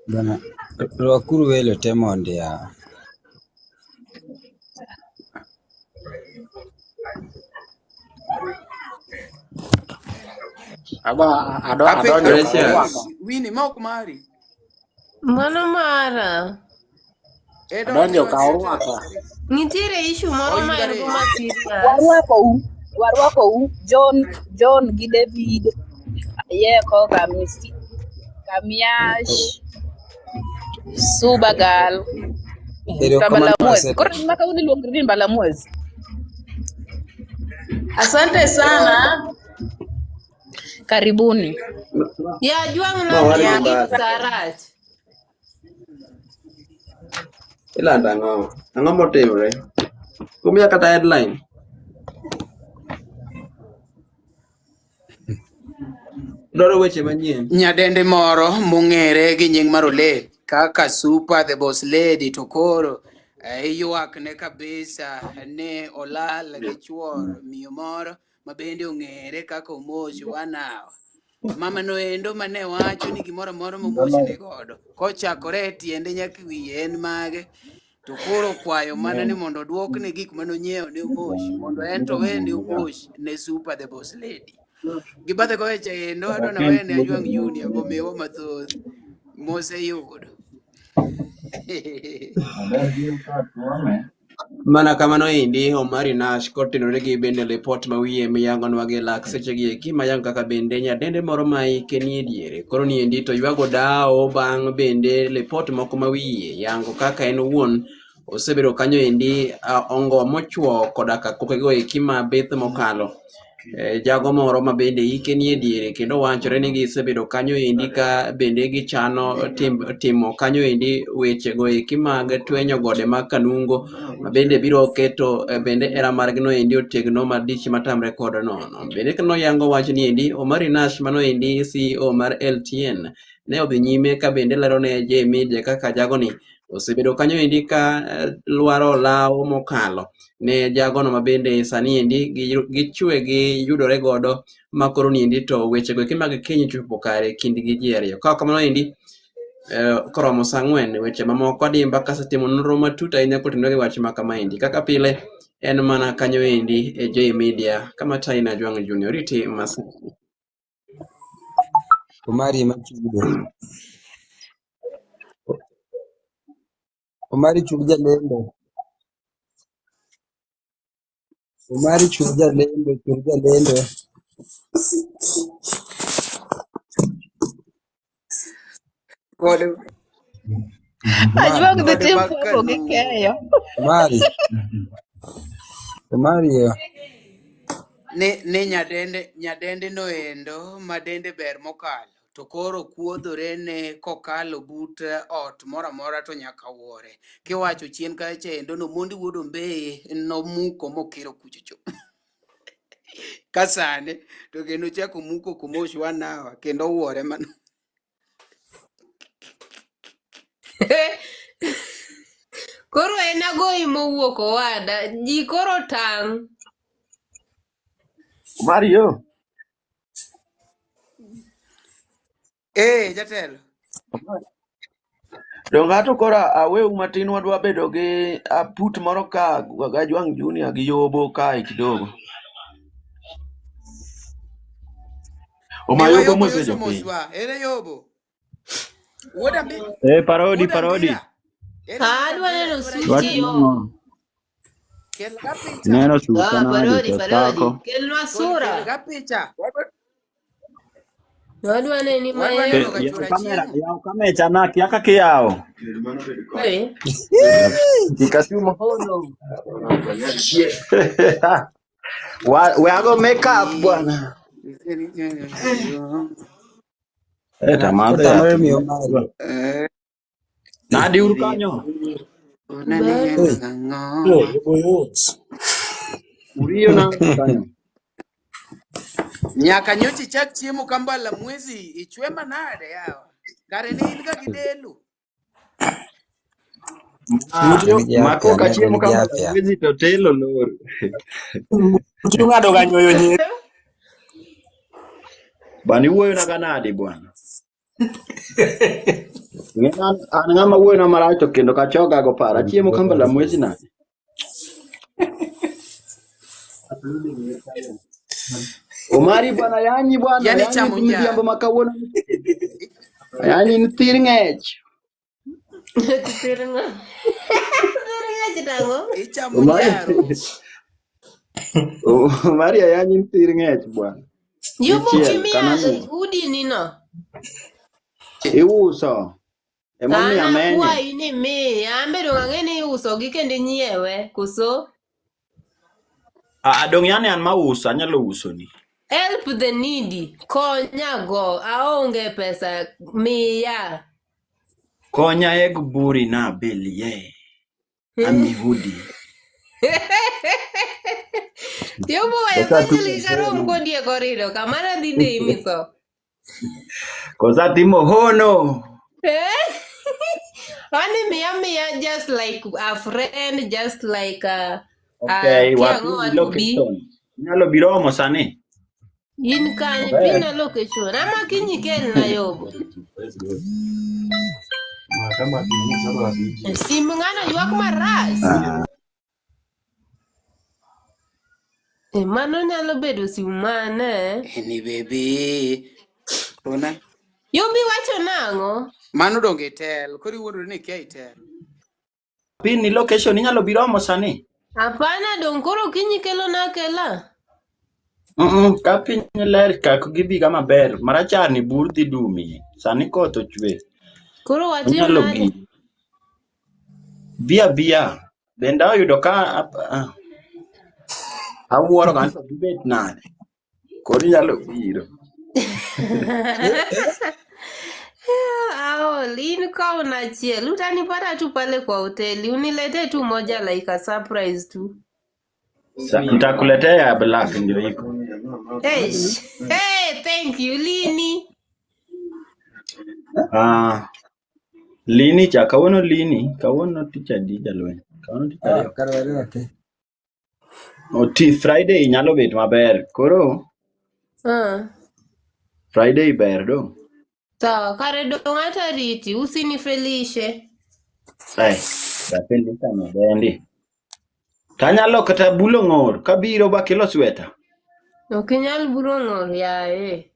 Speaker 11: Bana, rwakuru welo te mondi yawa.
Speaker 12: Aba ado adonjo
Speaker 3: apenjo
Speaker 12: ka
Speaker 9: Precious.
Speaker 12: urwaka.
Speaker 3: Winnie ma ok mari.
Speaker 4: Mano mara.
Speaker 3: E
Speaker 12: Adonjo
Speaker 3: donjwa
Speaker 12: ka
Speaker 3: kata
Speaker 12: urwaka.
Speaker 4: Nitiere issue moro ma en
Speaker 3: oingare.
Speaker 4: go ma serious.
Speaker 5: Warwako u, warwako u John, John gi David, Ayeko, Kamisi, Kamiash, Suba Girl, Mr.
Speaker 11: Erokamano
Speaker 5: Mbalamwezi. Koro
Speaker 11: asetimo.
Speaker 5: maka uni luongri ni Mbalamwezi.
Speaker 8: Asante sana.
Speaker 5: Karibuni.
Speaker 4: Ya Ajwang'
Speaker 9: Ma war
Speaker 4: landnwa
Speaker 9: gi
Speaker 4: gik
Speaker 9: mbaka.
Speaker 4: Sarach.
Speaker 9: Ilando ang'o? Ang'o motimore? Umiya kata headline. Dwaro weche manyien.
Speaker 3: Nyadende moro mong'ere gi nying mar Olek kaka Super the Boss Lady to koro ywak ne kabisa ni olal gi chuor miyo moro ma bende ong'ere kaka Omosh Wanawa. Mama no endo mane wacho ni gimoro amora ma Omosh ni godo kochakore e tiende nyaka e wiye en mage to koro kwayo mana ni mondo oduokne gik mane onyiewo ne Omosh mondo en to owene Omosh ne Super the Boss Lady. Gi bathe kocha endo adwa nawene Ajwang' Junior gomiwa mathoth moseyudo.
Speaker 9: Mana kamano endi Omari Nash kotenore gi bende lipot ma wiye miyangonwa gi lak sechegi eki mayango kaka bende nyadende moro ma ike nie diere koro niendi to ywago dawo bang' bende lipot moko ma wiye yango kaka en owuon osebedo kanyo endi ongo mochuo koda ka kokego eki ma bith mokalo. Jago moro ma bende ike nie diere kendo wachore ni gisebedo kanyo endi ka bende gichano timo kanyo endi wechego eki mag twenyo gode mag Kanungo ma bende biro keto bende era margi no endi otegno madich matamre kod nono. Bende kanoyango wach ni endi Omari Nash mano endi CEO mar LTN ne odhi nyime ka bende lero ne J Media kaka jagoni osebedo kanyo endi ka lwaro olawo mokalo ne jagono ma bende sani endi gichwe gi yudore godo ma koro ni endi to wechego eki mag keny ochopo kare kindgi ji ariyo. Ka ok kamano endi koromo saa ang'wen weche mamoko adimba kasetimo nonro matut ahinya kotenore gi wach ma kama endi. Kaka pile en mana kanyo endi e J Media kama Taina Ajwang' Junior riti masani.
Speaker 11: Omari ema chudo. Omari chul jalendo. Omari chul jalendo, chul jalendo.
Speaker 3: Gode
Speaker 11: Omari,
Speaker 5: Ajwang' dhi
Speaker 3: gode
Speaker 5: tim
Speaker 3: mag
Speaker 5: fwambo gi
Speaker 3: Kanungo.
Speaker 5: keyo.
Speaker 11: Omari, Omari yo.
Speaker 3: Ni nyadende nyadende no endo ma dende ber mokalo to koro kuodhore ne kokalo but ot moro amora to nyaka wuore. Kiwacho chien kacha endo no mondi wuod Ombeye nomuko mokiro kuchocho. Ka sani to kendo ochako muko Komosh wanawa kendo owuore mano.
Speaker 4: Koro en agoyi mowuok owada. Ji koro tang'.
Speaker 7: Mario.
Speaker 3: Eh, jatelo.
Speaker 7: Donge ato koro aweu matin wadwa bedo gi aput moro ka Gajwang' Junior gi Yobo kae kidogo. Oma
Speaker 3: Miwa
Speaker 7: Yobo
Speaker 3: Yobo
Speaker 7: mose
Speaker 3: yoso
Speaker 7: jopiny.
Speaker 3: moswa. Ere Yobo. Wuoda mbi
Speaker 13: Eh, parodi,
Speaker 3: wuoda
Speaker 13: parodi.
Speaker 3: mbira. Ere wuoda
Speaker 4: Adwa
Speaker 3: mbira
Speaker 4: neno
Speaker 3: chuora
Speaker 4: suchi
Speaker 13: Wach
Speaker 3: chieng'.
Speaker 4: yo.
Speaker 13: nang'o?
Speaker 3: Kel ga picha.
Speaker 13: Neno sucha
Speaker 4: Ah,
Speaker 13: nade
Speaker 4: parodi,
Speaker 13: to
Speaker 4: parodi.
Speaker 13: sako.
Speaker 4: Kelnwa
Speaker 3: Kel kel
Speaker 4: sura.
Speaker 3: ga picha. Wadwa
Speaker 4: Wadwa neni
Speaker 3: wadwa
Speaker 4: mayo.
Speaker 3: neno ga
Speaker 13: Yaw
Speaker 3: chuora
Speaker 13: kamera,
Speaker 3: chieng'.
Speaker 13: yaw kamecha na kia kaka iyawo.
Speaker 4: Eh.
Speaker 13: Kikasumo.
Speaker 4: Olo.
Speaker 13: We ago makeup bwana. Eh, tamadho
Speaker 11: Otamore
Speaker 13: yath.
Speaker 11: miyo mari.
Speaker 3: Eh,
Speaker 13: Nadi ur kanyo.
Speaker 11: Oi.
Speaker 13: Uriyo na kanyo.
Speaker 3: Nyaka nyocha ichak chiemo ka mbala mwezi ichwe manade yawa. Kare ne in ga gi delu.
Speaker 13: Ma
Speaker 11: En gi
Speaker 13: mako
Speaker 11: afya,
Speaker 13: ka
Speaker 11: ne en
Speaker 13: chiemo
Speaker 11: gi
Speaker 13: ka mbala
Speaker 11: afya.
Speaker 13: mwezi to telo lor.
Speaker 12: Mutu ng'ado ga nyoyo nyeri.
Speaker 13: Bwana iwuoyo na ganadi bwana. Ng'e an an ng'ama wuoyo na marach to kendo kachoga go para. Chiemo ka mbala mwezi nade. Omari bwana yanyi bwana
Speaker 3: Yani
Speaker 13: yanyi
Speaker 3: chamo
Speaker 13: midhiambo
Speaker 3: njaro.
Speaker 13: ma kawuono. Yanyi ni thir ng'ech.
Speaker 4: Tirnga. Tirnga chitango.
Speaker 3: Ichamo
Speaker 13: Omari
Speaker 3: njaro.
Speaker 13: Omari ayanyi ni thir ng'ech bwana.
Speaker 4: Yubo
Speaker 13: Dichiel
Speaker 4: kimia
Speaker 13: kana nus.
Speaker 4: udi nino.
Speaker 13: Iuso. Emomiyo
Speaker 4: An
Speaker 13: amenye.
Speaker 4: akwayi ni miya, an be dong' ang'e ni iuso gi kendo inyiewe, koso?
Speaker 13: Ah, dong' yani an mauso anyalo usoni.
Speaker 4: Help the needy, konya go, aonge pesa, miya.
Speaker 13: Konya e gburi na belie. Amihudi.
Speaker 4: Yobo wayo
Speaker 13: Kosa
Speaker 4: sachel
Speaker 13: timo
Speaker 4: gi karom
Speaker 13: hono.
Speaker 4: kodi e korido, kamano dhi dei mitho.
Speaker 13: Kosa timo hono.
Speaker 4: Eh? Ani miya miya just like a friend, just like a
Speaker 13: Okay,
Speaker 4: kia
Speaker 13: wapim
Speaker 4: ang'o watu bi.
Speaker 13: location. Inyalo biro omo sani.
Speaker 4: In kanye,
Speaker 13: Maber.
Speaker 4: pina location. Ama kiny ikelna Yobo. Sim ng'ano ywak marach.
Speaker 13: Ah.
Speaker 4: Eh, mano nyalo bedo sim mane?
Speaker 3: Eni baby. Ona.
Speaker 4: Yobi wacho nang'o?
Speaker 3: Mano donge itel. Koro iwuondori ni ikia itel.
Speaker 13: Pin ni location inyalo biro omo sani.
Speaker 4: Hapana dong' koro kiny ikelona akela.
Speaker 13: Ka piny ler ka gibiga maber. Marachar ni bur dhi dumi. Sani koth ochwe.
Speaker 4: Koro watim
Speaker 13: Onyalo
Speaker 4: nade?
Speaker 13: bi. Bi abia. Bende oyudo ka awuoro ka to gibet nade. Koro inyalo biro.
Speaker 4: Aol, in kaona achiel. Utanipata tu pale kwa hoteli. Uniletee tu moja like a surprise tu.
Speaker 13: Nitakuletea ya black ndio iko.
Speaker 4: Eish. Hey, thank you Lini.
Speaker 13: Ah, lini cha kawuono lini? Kawuono tich adi jalweny? Kawuono tich
Speaker 11: Ah,
Speaker 13: ariyo.
Speaker 11: kar ariyo te.
Speaker 13: Oti Friday nyalo bet maber. Koro
Speaker 4: Ah.
Speaker 13: Friday ber do.
Speaker 4: Sawa, kare dong' ata riti, usinifelishe.
Speaker 13: Ai, dapendi kama bendi. Tanyalo kata bulo ng'or kabiro ba kelo sweta.
Speaker 4: Ok inyal bulo ng'or yaye.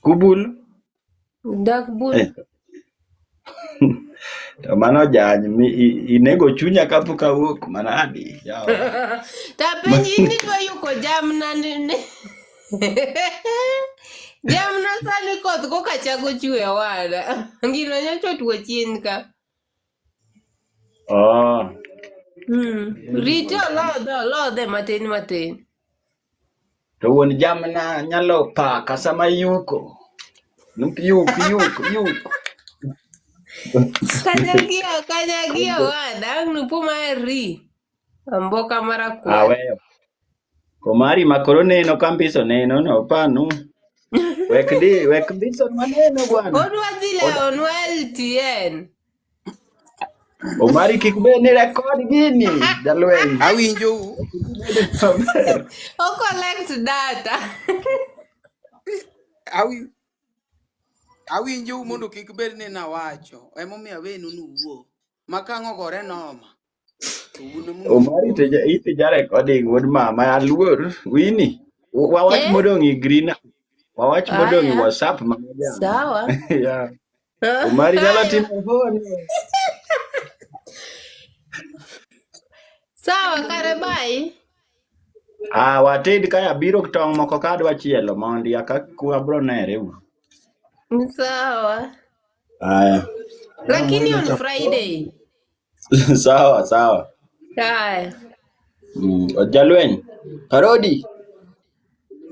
Speaker 13: Kubul.
Speaker 4: Dak bul.
Speaker 13: Eh. To mano jany mi inego chunya kapok awuok manadi. Yawa.
Speaker 4: Tapenji in idwa yuko jamna ni. Jamna sani koth koka chako chwe owada. Gino nyocha otuo chien ka.
Speaker 13: Oh.
Speaker 4: Rite olodhe olodhe matin matin.
Speaker 13: To wuon jamna nyalo paka sama yuko. Yuk yuk yuk.
Speaker 4: Kanyagia kanyagia owada ang' nupo ri. Amboka marakwar.
Speaker 13: Aweyo. Komari ma koro neno ka mbiso neno no panu. Wek di wek mbiso maneno bwana.
Speaker 4: Odwa dhi lewonwa LTN.
Speaker 13: Omari kik bed ni record gini jalweny.
Speaker 3: Awinjou.
Speaker 13: Maber.
Speaker 4: O collect data.
Speaker 3: Awi awinjou mondo kik bed ni nawacho. Emomiyo awenu ni uwuo. Ma ka ang' ogore noma. To un ema onego
Speaker 13: Omari
Speaker 3: uwuo.
Speaker 13: to iti ja recording wuod mama aluor wini. Wawach
Speaker 4: Eh?
Speaker 13: modong' i green wawach modong' i
Speaker 4: Aya.
Speaker 13: WhatsApp mama jama.
Speaker 4: Sawa.
Speaker 13: Yeah. Omari nyalo
Speaker 4: Aya.
Speaker 13: timo hono.
Speaker 4: Sawa kare bye.
Speaker 13: Ah, wated kaya biro tong' moko ka adwa chielo mondi aka abro nere uru.
Speaker 4: Sawa.
Speaker 13: Aya.
Speaker 4: Lakini on Friday.
Speaker 13: Sawa sawa.
Speaker 4: Haya.
Speaker 13: Jalweny. Parodi.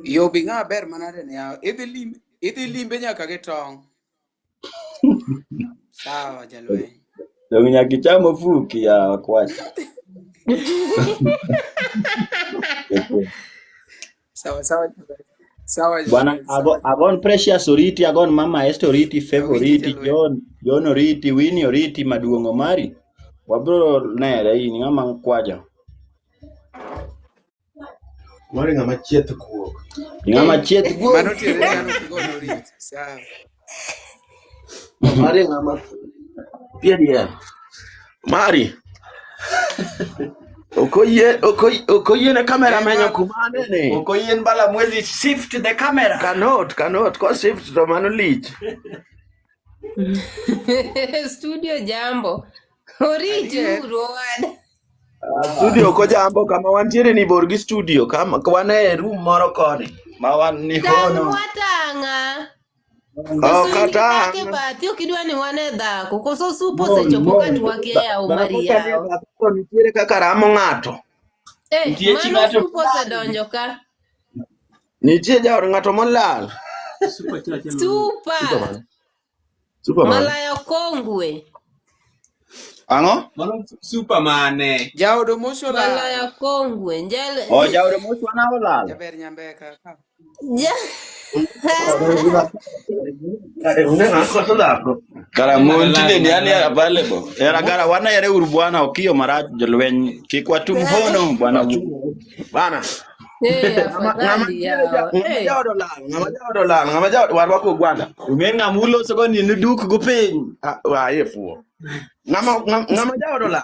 Speaker 3: Yo bi ng'a ber manade ni yawa. Idhi limbe idhi limbe nyaka gi tong'. Sawa jalweny.
Speaker 13: Dong' nyaka icham ofuki ya kwach.
Speaker 3: Sawa sawa jalweny. Sawa
Speaker 13: Bwana
Speaker 3: jalweny. Sawa.
Speaker 13: agon Precious Oriti, agon Mama Esther Oriti, Favor
Speaker 3: Awinji
Speaker 13: Oriti,
Speaker 3: jalweny.
Speaker 13: John Oriti, Winnie Oriti, maduong' Omari. Wabro nere in ng'ama kwaja.
Speaker 7: Omari ng'ama chieth kuok.
Speaker 13: Ng'ama
Speaker 4: Eh.
Speaker 13: chieth
Speaker 3: Mano
Speaker 13: guok.
Speaker 3: tiende ni an ok igo norit. Sawa.
Speaker 7: Omari ng'ama pie diel. Omari. Ok oyiene kamera
Speaker 3: Eh,
Speaker 7: menyo
Speaker 3: ma
Speaker 7: kuma anene.
Speaker 13: Ok oyien bala mwezi shift the camera.
Speaker 7: Cannot, ko shift to mano lich.
Speaker 4: Studio jambo. Oriti
Speaker 3: adier.
Speaker 4: uru owada.
Speaker 7: Studio ok ojambo kama wantiere ni bor gi studio kama wan e room moro koni.
Speaker 13: Ma wan ni
Speaker 4: Tang'
Speaker 13: hono.
Speaker 4: watang'a.
Speaker 7: Ok
Speaker 4: Koso in gi
Speaker 7: kata
Speaker 4: dhako e bathi ok idwa ni wane dhako. Koso sup
Speaker 13: Mon,
Speaker 4: osechopo ka
Speaker 13: mon.
Speaker 4: twak e yawo
Speaker 7: Dhako
Speaker 4: mari
Speaker 7: ka nie
Speaker 4: yawo.
Speaker 7: bathe to nitiere kaka ramo ng'ato.
Speaker 4: Eh,
Speaker 13: Nitie chi
Speaker 4: mano
Speaker 13: ng'ato
Speaker 4: sup osedonjo ka.
Speaker 7: Nitie jaod ng'ato molal.
Speaker 4: Supa.
Speaker 7: Superman. Superman.
Speaker 4: Malaya kongwe.
Speaker 13: Ang'o?
Speaker 9: Mano Superman.
Speaker 3: Jaodo mosho lal.
Speaker 4: Malaya kongwe. Njal
Speaker 13: O jaodo moswa na olal.
Speaker 3: Jaber nyambeka ka.
Speaker 4: Ja.
Speaker 7: Onge ng'ama koso dhako.
Speaker 13: Kara
Speaker 9: Ng'ato
Speaker 13: mon
Speaker 9: lal,
Speaker 13: tinde ni
Speaker 9: ng'ato
Speaker 13: ani
Speaker 9: lal.
Speaker 13: available. Era gara wanayere uru bwana okiyo marach jolweny kik watum hono bwana.
Speaker 7: Bana.
Speaker 4: Eh,
Speaker 7: Ng'ama
Speaker 4: afadhali
Speaker 7: nitiere
Speaker 4: yawa.
Speaker 7: ng'ama
Speaker 4: Eh.
Speaker 7: jaod olal, ng'ama jaod olal, ng'ama jaod warwako ogwanda.
Speaker 13: Ung'e ng'ama uloso go ni nuduk go piny.
Speaker 7: Ah, wa ye fuo. Ng'ama jaod olal.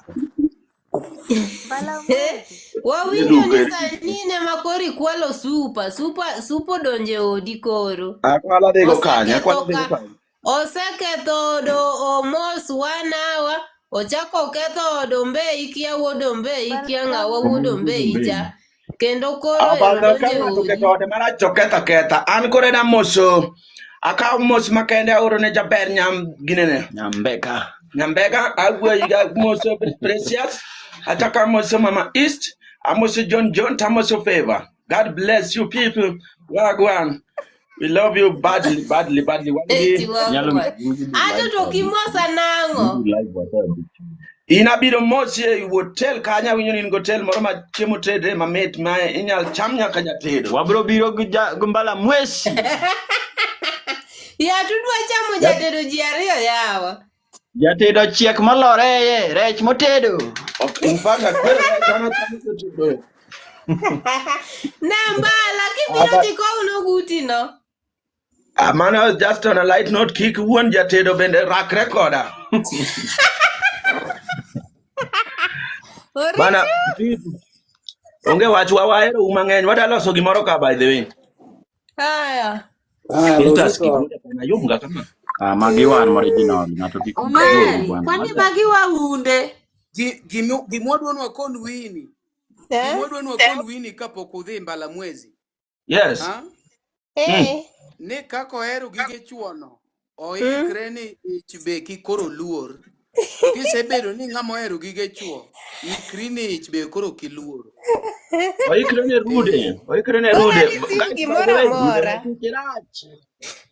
Speaker 1: Bala
Speaker 4: Eh,
Speaker 1: mwezi.
Speaker 4: wawinjo ni
Speaker 7: Niduke.
Speaker 4: sani ne ma koro ikwalo supa supa supa odonjo e odi koro
Speaker 7: Akwala dhigo kanye,
Speaker 4: oseketho
Speaker 7: akwala dhigo
Speaker 4: ka
Speaker 7: kanye.
Speaker 4: oseketho odo omos one hour ochako oketho od Ombei kia wuod Ombei kia
Speaker 1: Bala
Speaker 4: ng'awa wuod
Speaker 1: mwezi.
Speaker 4: Ombei cha kendo koro ero
Speaker 7: Abadho ka
Speaker 4: donjo e
Speaker 7: ng'ato
Speaker 4: odi
Speaker 7: oketho ode marach to ketho aketha. An koro en amoso. Akawo mos makende aoro ne jaber nyam ginene.
Speaker 13: Nyambeka.
Speaker 7: Nyambega awuoyi ga amoso Precious. Achako amoso Mama East. Amoso John John to amoso Favor. God bless you people. Wagwan. We love you badly, badly, badly. Wan
Speaker 4: Eh,
Speaker 7: gi
Speaker 13: Nyalo
Speaker 4: chiwagwan
Speaker 13: migi do
Speaker 4: ato
Speaker 13: live
Speaker 4: to
Speaker 13: for
Speaker 4: kimosa nang'o
Speaker 13: do live whatever.
Speaker 7: In abiro mosi e hotel kanyo awinjo ni in gi hotel moro ma chiemo tedre mamit ma inyal cham nyaka nyatedo.
Speaker 13: Wabro biro gi gi mbala mwesi.
Speaker 4: ya tudwa chamo jatedo ji ariyo yawa
Speaker 13: Jatedo chiek molore iye, rech motedo.
Speaker 7: Ok, in fact akwero rech an achamo kotedo.
Speaker 4: Nambala kibiro
Speaker 7: Aba-
Speaker 4: tikowno guti no.
Speaker 7: Ah, mano just on a light note kik wuon jatedo bende rakre koda. Bana,
Speaker 4: Oricho.
Speaker 7: onge wach wa wahero u mang'eny wadwa loso gimoro ka by the way.
Speaker 4: Haya.
Speaker 11: Ah,
Speaker 7: Filters
Speaker 11: loso to.
Speaker 7: kikuja bana yomga kama.
Speaker 13: Ah, magi wan original, ng'ato kik luor
Speaker 14: Omari,
Speaker 13: bwana.
Speaker 14: kwani magi waunde?
Speaker 3: Gimwadwa ni wakon Winnie.
Speaker 4: Eh?
Speaker 3: Gimwadwa ni wakon Winnie kapok udhi mbala mwezi.
Speaker 7: Yes.
Speaker 3: Ha?
Speaker 4: Eh.
Speaker 3: Ni kaka ohero gige chuono, oikre ni ich be kik koro luor. Kisebedo ni ng'ama ohero gige chuo, ikri ni ich be koro kiluoro.
Speaker 7: Oikre ne
Speaker 3: Eh.
Speaker 7: rude, oikre ne
Speaker 4: Koro
Speaker 7: rude.
Speaker 4: areceive
Speaker 7: Guys, by the
Speaker 4: gimoro
Speaker 7: way,
Speaker 4: amora.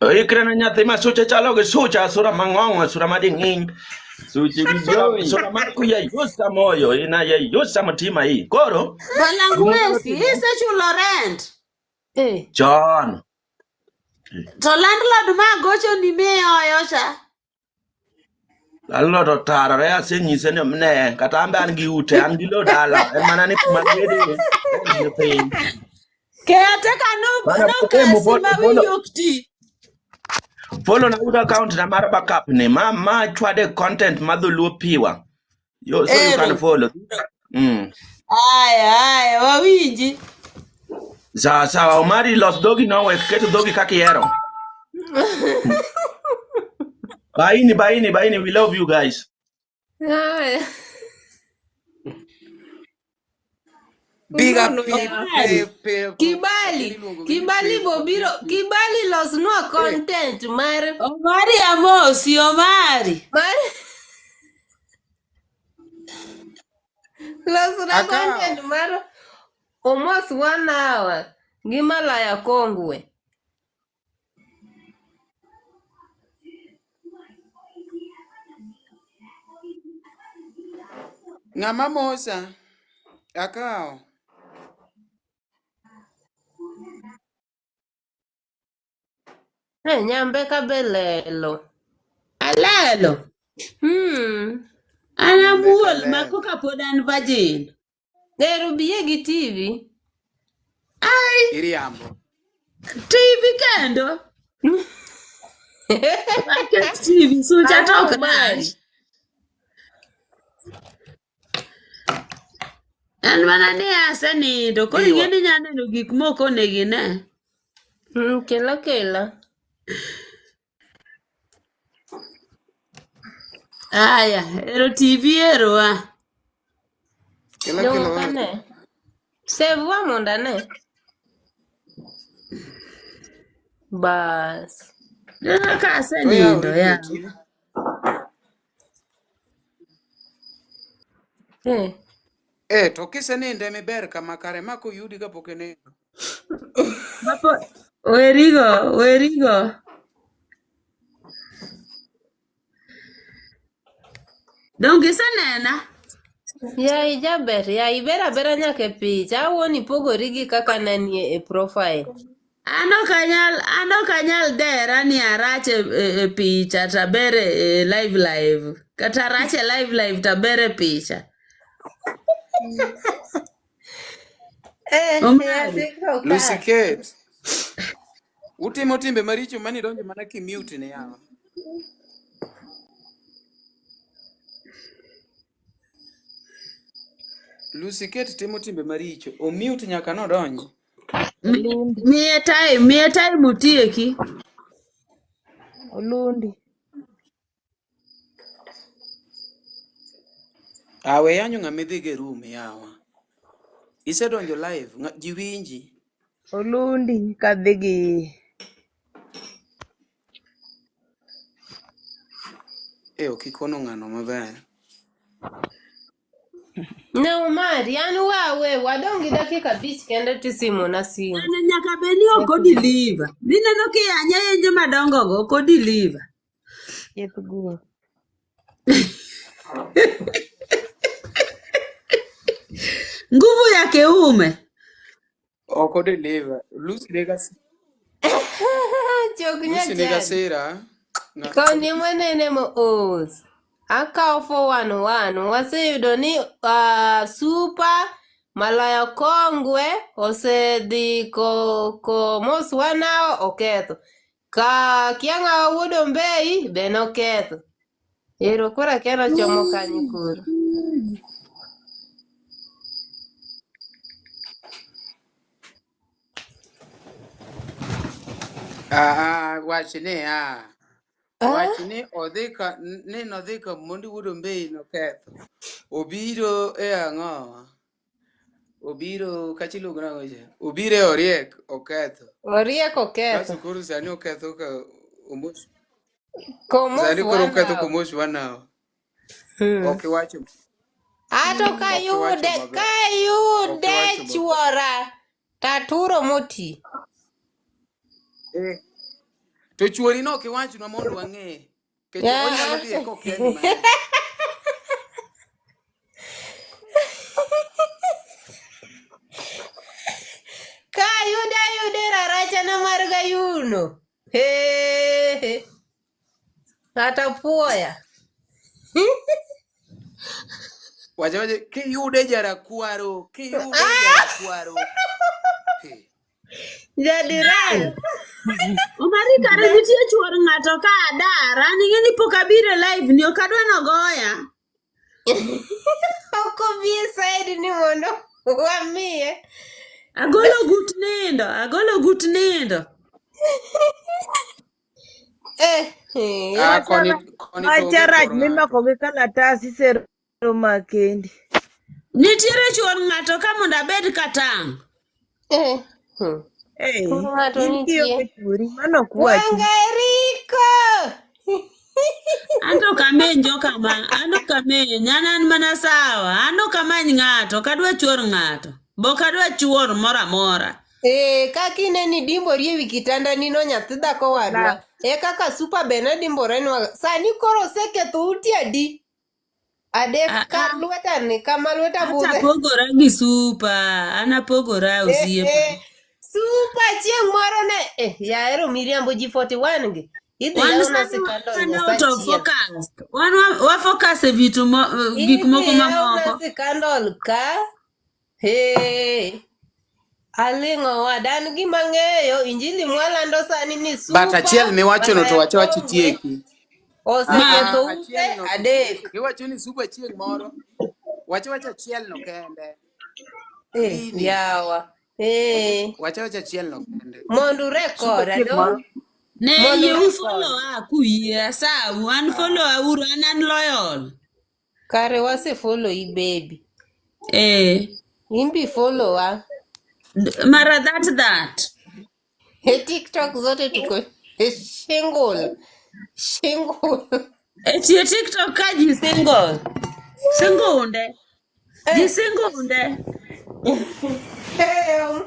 Speaker 7: oikre ne nyathi ma suche chalo gi sucha, sura mang'ong'o, sura mading'iny.
Speaker 13: Suche gi
Speaker 7: Sura,
Speaker 13: jowi.
Speaker 7: sura mar kuyeyusa moyo, ina yeyusa mtima hii. Koro, gimoro
Speaker 14: Balangwesi,
Speaker 7: timre.
Speaker 14: isechulo rent.
Speaker 4: Eh.
Speaker 7: Chon.
Speaker 14: To landlord ma gocho ni miyoyo cha.
Speaker 7: Alot otarore asenyise ni ne kata an be an gi ute an gi lo dala en mana ni kuma gede ni piny.
Speaker 14: Caretaker no
Speaker 7: Bana
Speaker 14: no
Speaker 7: temo
Speaker 14: kasi ma
Speaker 7: follow
Speaker 14: wiyi ok ti.
Speaker 7: follow na ute account na mar backup ni ma ma chwade content ma dholuo piwa. Yo, so you can
Speaker 14: Ero.
Speaker 7: follow.
Speaker 14: Aya, aya, wawinji.
Speaker 7: Sawa sawa, Omari los dhogi no wek keto dhogi kaka ihero. Baini baini baini we love you guys.
Speaker 4: Aya.
Speaker 3: Big up
Speaker 4: Unono
Speaker 3: pi
Speaker 4: ya.
Speaker 14: Omari.
Speaker 3: pe pe
Speaker 4: Kibali,
Speaker 3: iluongo gi ni
Speaker 4: Kibali
Speaker 3: pe
Speaker 4: bobiro, Kibali losnwa
Speaker 3: eh
Speaker 4: content mar
Speaker 14: Omari amosi, Omari.
Speaker 4: mar losna
Speaker 3: akawo
Speaker 4: content mar almost one hour gi Malaya Kongwe.
Speaker 3: Ng'ama mosa akawo.
Speaker 4: Eh, nyambe kabelelo.
Speaker 14: Alelo. An
Speaker 3: Nyambe
Speaker 14: amuol ma
Speaker 3: kalelo.
Speaker 14: koka pod an virgin.
Speaker 4: Ero biye gi TV.
Speaker 14: Ai,
Speaker 3: Iriambo.
Speaker 14: TV kendo. Aket TV sucha to
Speaker 4: Ang'o
Speaker 14: ok
Speaker 4: Omari?
Speaker 14: rach. En mana ni asenindo, koro
Speaker 3: Diwa.
Speaker 14: ing'e ni inya neno gik mok onego ine.
Speaker 4: Kela kela.
Speaker 14: Aya, ero TV ero a.
Speaker 3: Kela
Speaker 4: Dong'
Speaker 3: kela
Speaker 4: ok
Speaker 3: wa.
Speaker 4: ane. Save wa mondo ane. Bas.
Speaker 14: Neno ka
Speaker 3: To yaw
Speaker 14: asenindo
Speaker 3: redio
Speaker 14: ya.
Speaker 3: TV.
Speaker 4: Eh.
Speaker 3: Eh, to kiseninde miber kama kare ma koyudi kapok inindo.
Speaker 14: Mapo, werigo, werigo. Donge isenena?
Speaker 4: Yayi jaber, yayi ber abera nyaka e picha. Awuon ipogori gi kaka nenie e profile.
Speaker 14: An ok anyal, an ok anyal dera ni arach e, e, e picha to aber e, e live live. Kata arach e live live to aber e picha.
Speaker 4: Eh,
Speaker 14: Omari.
Speaker 4: yathi ko
Speaker 3: Lucy
Speaker 4: ka.
Speaker 3: Kate, utimo timbe maricho mani donjo mana kimute ne yawa. Lucy Kate timo timbe maricho. Omute nyaka nodonji.
Speaker 15: Olundi,
Speaker 14: Miye time, miye time utieki.
Speaker 15: Olundi.
Speaker 3: Awe yanyo ng'ama idhi go e room yawa. Isedonjo live, ji winji.
Speaker 15: Olundi kadhi gi
Speaker 3: Eh, ok ikono ng'ano maber.
Speaker 4: Ne Omari, an wawe, wadong' gi dakika abich kende tisimona simu.
Speaker 14: Ng'ano nyaka bed ni ok odeliver. Mineno kiyanye yenje madongo go ok odeliver.
Speaker 15: chieth guok.
Speaker 14: Nguvu ya kiume.
Speaker 3: Ok odeliver. Lucy nega
Speaker 4: Chok
Speaker 3: Lucy nega
Speaker 4: nyachari.
Speaker 3: sira. Ng'at
Speaker 4: Koni mwanene moos. Akawo 411. Waseyudo ni Super Malaya Kongwe osedhi ko mos wanao oketho. Ka kia ng'awa wuod Ombei be noketho. Ero koro akia nochomo kanye koro.
Speaker 3: Ah, wach ni ah.
Speaker 4: Ah?
Speaker 3: Wach ni odhi ka ni nodhi ka mondi wuod Ombei noketho. Obiro e ang'o? Obiro kacha iluongo nang'o cha? Obiro e Oriek oketho.
Speaker 4: Oriek oketho.
Speaker 3: Kasto koro sani oketho ka Omos.
Speaker 4: Komos
Speaker 3: Sani koro oketho
Speaker 4: wanao.
Speaker 3: Komos wanao. Ok iwacho
Speaker 4: Ato
Speaker 3: ok iwacho
Speaker 4: kayude
Speaker 3: maber. Ok
Speaker 4: kayude
Speaker 3: iwacho maber.
Speaker 4: chuora taturo moti.
Speaker 3: Eh. To chuori no ok iwachnwa mondo wang'e. Nikech onyalo dhi e kokia ni mari.
Speaker 4: Kayude ayude rarachana mar gayuno. He he. Kata puoya.
Speaker 3: Wacha wacha kiyude jarakwaro, kiyude jarakwaro. Hey.
Speaker 4: Jadiran.
Speaker 14: Omari kare nitie chuor ng'ato ka adar. An ing'e ni pok abiro e live ni ok adwa nogoya.
Speaker 4: Ok obi e side ni mondo wamiye.
Speaker 14: Agolo gut nindo, agolo gut nindo.
Speaker 4: Eh, eh.
Speaker 3: Ah, koni koni to
Speaker 15: Wacha
Speaker 3: onge
Speaker 15: rach
Speaker 3: chuor ng'ato.
Speaker 15: mimako gi kalatas isero makendi.
Speaker 14: Nitiere chuor ng'ato ka mondo abed katang'.
Speaker 4: Eh. Hmm.
Speaker 15: Eh,
Speaker 4: Chuor ng'ato
Speaker 15: in
Speaker 4: nitie.
Speaker 15: kionge chuori, mano ok wachi.
Speaker 4: Wanga Eriko.
Speaker 14: An to ok ameny jokama, an ok ameny, an an mana sawa, an ok amany ng'ato, ok adwa chuor ng'ato, be ok adwa chuor moro amora.
Speaker 4: Eh, kaka ineni dimbori ewi kitanda nino nyathi dhako wadwa. E kaka super be ne dimbore nwa. Sani koro oseketho uti adi? Adek
Speaker 14: Ah,
Speaker 4: kar
Speaker 14: ah,
Speaker 4: lweta ni kama lweta
Speaker 14: Ata
Speaker 4: budhe.
Speaker 14: apogora gi super, an apogora
Speaker 4: Eh,
Speaker 14: osiepa.
Speaker 4: eh. Super chieng' moro ne eh, yahero miriambo ji 41 gi. Idhi
Speaker 14: Wan
Speaker 4: yawna
Speaker 14: sani
Speaker 4: sikandal
Speaker 14: wan out of
Speaker 4: nyasachiel.
Speaker 14: focus. Wan wa focus e vitu mo, gik
Speaker 4: Idhi
Speaker 14: moko
Speaker 4: yawna
Speaker 14: mamoko.
Speaker 4: sikandal ka. Hey. Aling'o wada an gima ang'eyo injili mwalando sani ni
Speaker 3: But
Speaker 4: super
Speaker 3: achiel miwachono to
Speaker 4: malaya
Speaker 3: wacha wach
Speaker 4: kongwe
Speaker 3: itieki.
Speaker 4: oseketho
Speaker 3: Ah,
Speaker 4: ute
Speaker 3: achiel no to
Speaker 4: adek.
Speaker 3: itieki. Iwacho ni super chieng' moro. Wacha wach achiel no kende.
Speaker 4: Eh,
Speaker 3: Lini.
Speaker 4: yawa.
Speaker 3: Wacha
Speaker 4: Eh,
Speaker 3: wacha wach achiel no kende.
Speaker 4: mondo
Speaker 3: Super
Speaker 4: urekod
Speaker 3: chieng'
Speaker 4: ado.
Speaker 3: moro.
Speaker 14: Ne
Speaker 4: Mondo
Speaker 14: yie u
Speaker 4: urekod.
Speaker 14: follow a kuyie asau, an follow auru, an an loyal.
Speaker 4: Kare wase follow i baby.
Speaker 14: Eh,
Speaker 4: Imbi follow wa.
Speaker 14: mara that that.
Speaker 4: E TikTok zote tuko single. Single.
Speaker 14: E tie TikTok ka ji single. Singunde. Ji
Speaker 4: Eh,
Speaker 14: singunde.
Speaker 4: eh,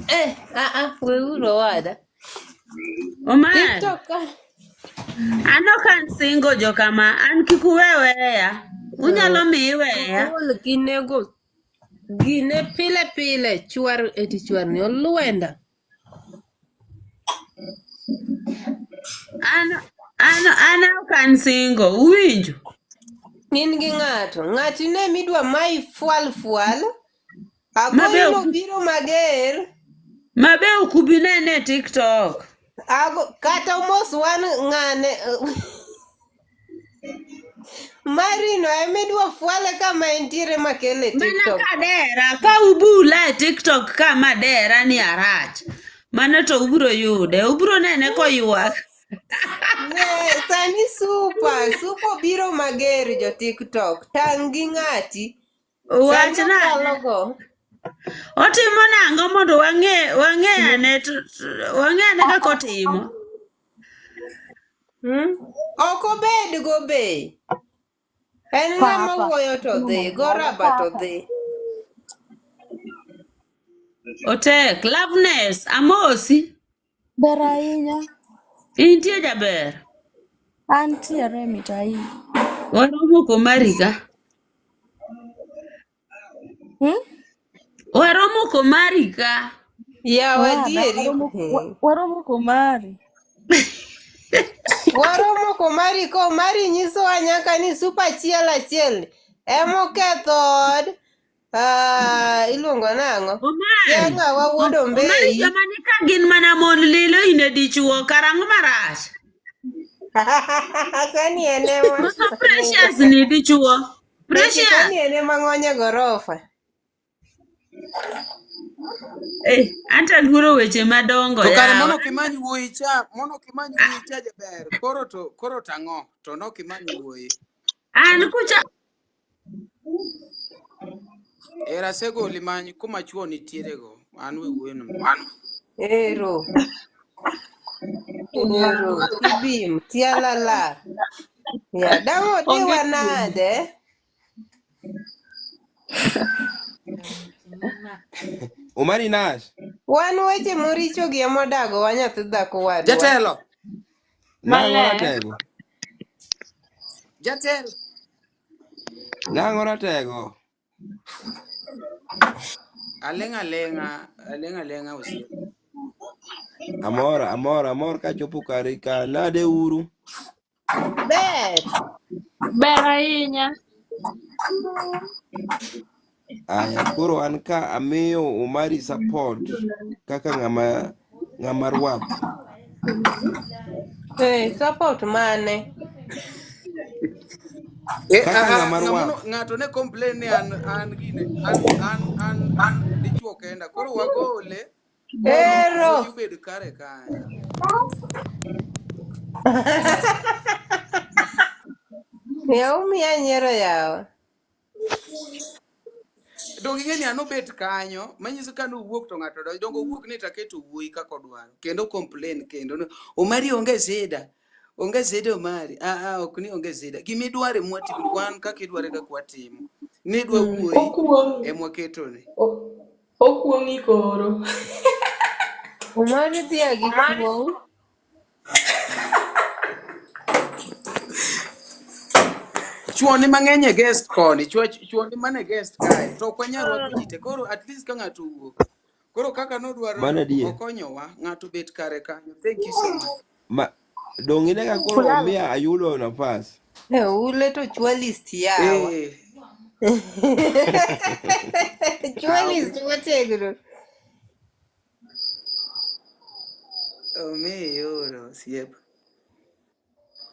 Speaker 4: eh, ah, ah, weuru owada.
Speaker 14: Omar,
Speaker 4: TikTok ka.
Speaker 14: an ok an single jokama, an kik uwe weya. Unyalo mi iweya.
Speaker 4: Ool ginego gine pile pile chwar eti chwar ni olwenda.
Speaker 14: An an an ok an single, uwinjo?
Speaker 4: In gi ng'ato, ng'ati ne midwa mayi fwal fwal,
Speaker 14: Mabe
Speaker 4: agoyi
Speaker 14: ok
Speaker 4: nobiro mager,
Speaker 14: mabe ok ubi nene e TikTok.
Speaker 4: ago kata omos wan ng'ane Marino emidwa fwale kama entiere makele
Speaker 14: Mana
Speaker 4: TikTok.
Speaker 14: kadera, ka ubula e TikTok ka madera ni arach. Mano to ubiro yude, ubiro nene koywak.
Speaker 4: Ne, sani super, super biro mager jo TikTok. Tang' gi ng'ati. Sani
Speaker 14: Wachna ane.
Speaker 4: okalogo.
Speaker 14: Otimo nang'o mondo wang'e wang'e ane wang'e ane kaka otimo.
Speaker 4: Hmm? Ok obed go be. En ng'ama
Speaker 16: Papa.
Speaker 4: wuoyo to dhi, go raba to dhi.
Speaker 14: Otek, Loveness, amosi.
Speaker 16: Ber ahinya.
Speaker 14: Intie jaber.
Speaker 16: Antiere mit ahinya.
Speaker 14: Waromo komari ka.
Speaker 16: Hmm?
Speaker 14: Waromo komari ka.
Speaker 4: Yawa
Speaker 16: Wada,
Speaker 4: adieri.
Speaker 16: waromo, waromo komari.
Speaker 4: Waromo komari komari nyisowa nyaka ni sup achiel achiel emoketho od ah, iluongo nang'o?
Speaker 14: Omari,
Speaker 4: Kia ng'awa wuod
Speaker 14: Omari
Speaker 4: Ombei.
Speaker 14: joma ni ka gin mana mon lilo in e dichuo karang'o marach?
Speaker 4: Kani en ema
Speaker 14: Koso Precious ni dichuo.
Speaker 4: Eti
Speaker 14: Precious.
Speaker 4: kani en ema ng'onyo e gorofa.
Speaker 14: Eh, anta luoro weche madongo
Speaker 3: To kare
Speaker 14: yawa.
Speaker 3: mono ok imany wuoyi cha, mono ok imany wuoyi cha jaber. Koro to ang'o? To nok imany wuoyi.
Speaker 14: An kucha
Speaker 3: Era asegoli many kuma chuo nitiere go. An we wuoyo no.
Speaker 4: Ero. Ero. Tibim. Tialala. Ya, dang'
Speaker 6: Onge
Speaker 4: odiwa
Speaker 6: kuom.
Speaker 4: nade?
Speaker 17: Omari Nash.
Speaker 4: Wan weche moricho gi ema odagowa nyathi dhako wadwa.
Speaker 3: Jatelo.
Speaker 17: Nang'o
Speaker 16: Maler.
Speaker 17: ratego?
Speaker 3: Jatelo.
Speaker 17: Nang'o ratego?
Speaker 3: Aling' aling'a, aling' aling'a osiep.
Speaker 17: Amor, amor, amor kachopo kare ka nade uru.
Speaker 4: Ber.
Speaker 8: Ber ahinya.
Speaker 17: Aya, koro an ka amiyo Omari support kaka ng'ama ng'ama rwath.
Speaker 4: Eh, support mane?
Speaker 3: Eh,
Speaker 17: Kaka
Speaker 3: ah, ah,
Speaker 17: ng'ama
Speaker 3: ng'amono
Speaker 17: rwath.
Speaker 3: ng'ato ne complain ni an an gine an an an an dichuo kenda koro wagole mondo
Speaker 4: Ero.
Speaker 3: wuoyi obed kare kanyo.
Speaker 4: Ya umiya nyiero yawa.
Speaker 3: Donge ing'e ni an obet kanyo manyiso ka nowuok to ng'ato donjo donge owuok ni taketo wuoyi kaka odwaro kendo complain kendo ni Omari onge sida onge sida Omari ah ah ok ni onge sida gimidwaro emwatimo wan kaka idware kaka watimo nidwa wuoyi
Speaker 18: Okuong'
Speaker 3: emwaketone
Speaker 18: okuong'i koro.
Speaker 4: Omari dhia gi kuong'.
Speaker 3: Chuo ni mang'eny e guest koni chuo chuo ni mane guest kae to ok wanyal rwako ji te koro at least ka ng'ato owuok koro kaka nodwaro
Speaker 17: Mano
Speaker 3: no
Speaker 17: adier.
Speaker 3: okonyowa ng'ato bet kare kanyo thank you so much
Speaker 17: Ma dong ine ka koro
Speaker 18: Kulala.
Speaker 17: omiya ayudo nafas.
Speaker 4: Eh, ule to chwa list yawa.
Speaker 3: eh
Speaker 4: Chwa
Speaker 3: ah,
Speaker 4: list motegno.
Speaker 3: omiyi yoro osiep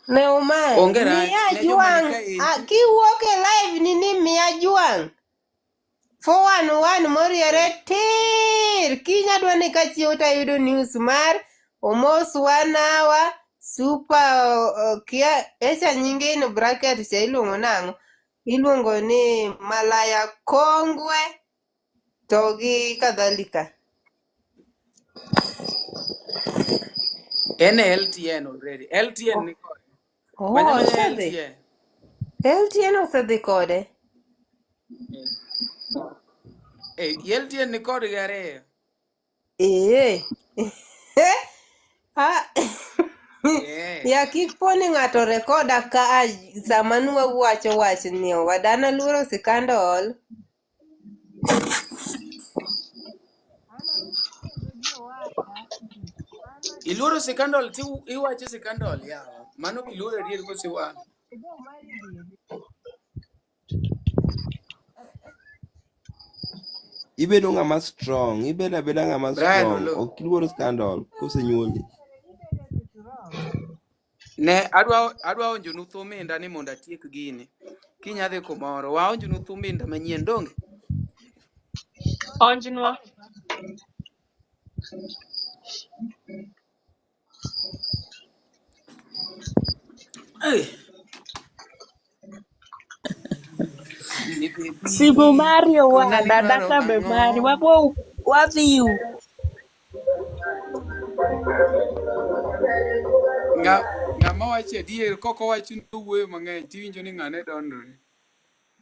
Speaker 4: Ne Omari,
Speaker 3: onge rach
Speaker 4: miya
Speaker 3: ne joma ni
Speaker 4: juang'.
Speaker 3: ka in
Speaker 4: Ah, kiwuok e live ni ni miya juang'. 411 moriere tir. Kiny adwa ni kachiew tayudo news mar Omos one hour super kia echa nyinge in bracket cha iluongo nang'o? Iluongo ni Malaya Kongwe to gi kadhalika.
Speaker 3: en e LTN already LTN ni kode
Speaker 4: Oh,
Speaker 3: manya manya
Speaker 4: osedhi.
Speaker 3: LTN
Speaker 4: LTN osedhi kode.
Speaker 3: eh LTN ni kodgi ariyo
Speaker 4: Ee. Ah,
Speaker 3: eh
Speaker 4: ya kik po ni ng'ato rekoda ka a sama nwa wacho wachni wadana luoro sikandol.
Speaker 3: Iluoro sikandol ti iwacho sikandol yawa mano iluoro adier kose wang'
Speaker 17: Ibedo ng'ama strong, ibedo abeda ng'ama
Speaker 3: Brian
Speaker 17: strong.
Speaker 3: Oloo
Speaker 17: Ok iluor scandal kosenyuoli.
Speaker 3: Ne adwa adwa onjonu thuminda ni mondo atiek gini. Kiny adhi kumoro. Waonjnu thuminda manyien donge?
Speaker 18: Onjnwa.
Speaker 3: Ei, ni baby.
Speaker 19: Simu mari
Speaker 3: Kona
Speaker 19: owada,
Speaker 3: nidwaro
Speaker 19: data be mari.
Speaker 3: ang'o?
Speaker 19: Wabo wadhiu.
Speaker 3: Ng'a ng'ama wacho adier kok owacho ni owuoyo mang'eny tiwinjo ni ng'ane dondore.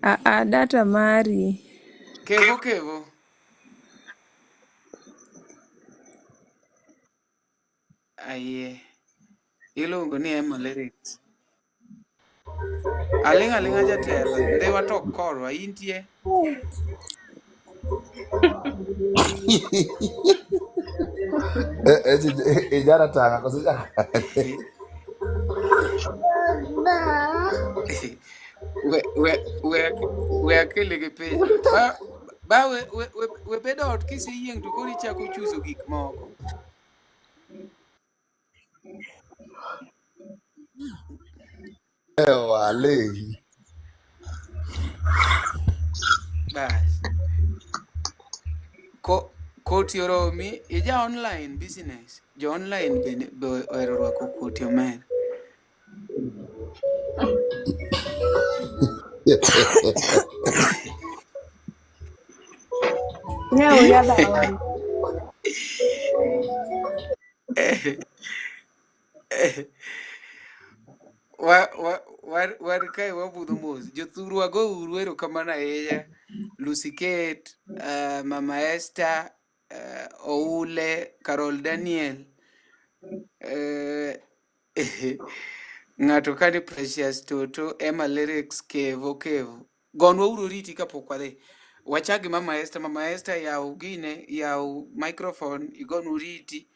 Speaker 15: Ah, ah, data mari.
Speaker 3: Kevo kevo. Aye. Iluongo ni Emma Lyrics. Aling' aling'a jatelo. Ndhiwa to ok korwa. Intie.
Speaker 20: Ijara tanga koso ja-
Speaker 3: we we we we akele gi piny ba ba we we we we bedo ot kiseyieng' to koro ichako chuso gik moko
Speaker 20: Ewa, le.
Speaker 3: bas ko koti oromi ija online business jo online bende be ohero rwako koti omera
Speaker 19: Nyawo yadha on.
Speaker 3: wa wa war war kae wabudho mos jothuru wago uru erokamano ahinya Lucy Kate, Mama Esther, Oule, Carol Daniel, ng'ato ka ni Precious Toto, Emma Lyrics, Kevo Kevo. Gonwa uru oriti kapok wadhi. Wachak gi Mama Esther. Mama Esther yaw gine, yaw microphone, igonwa oriti.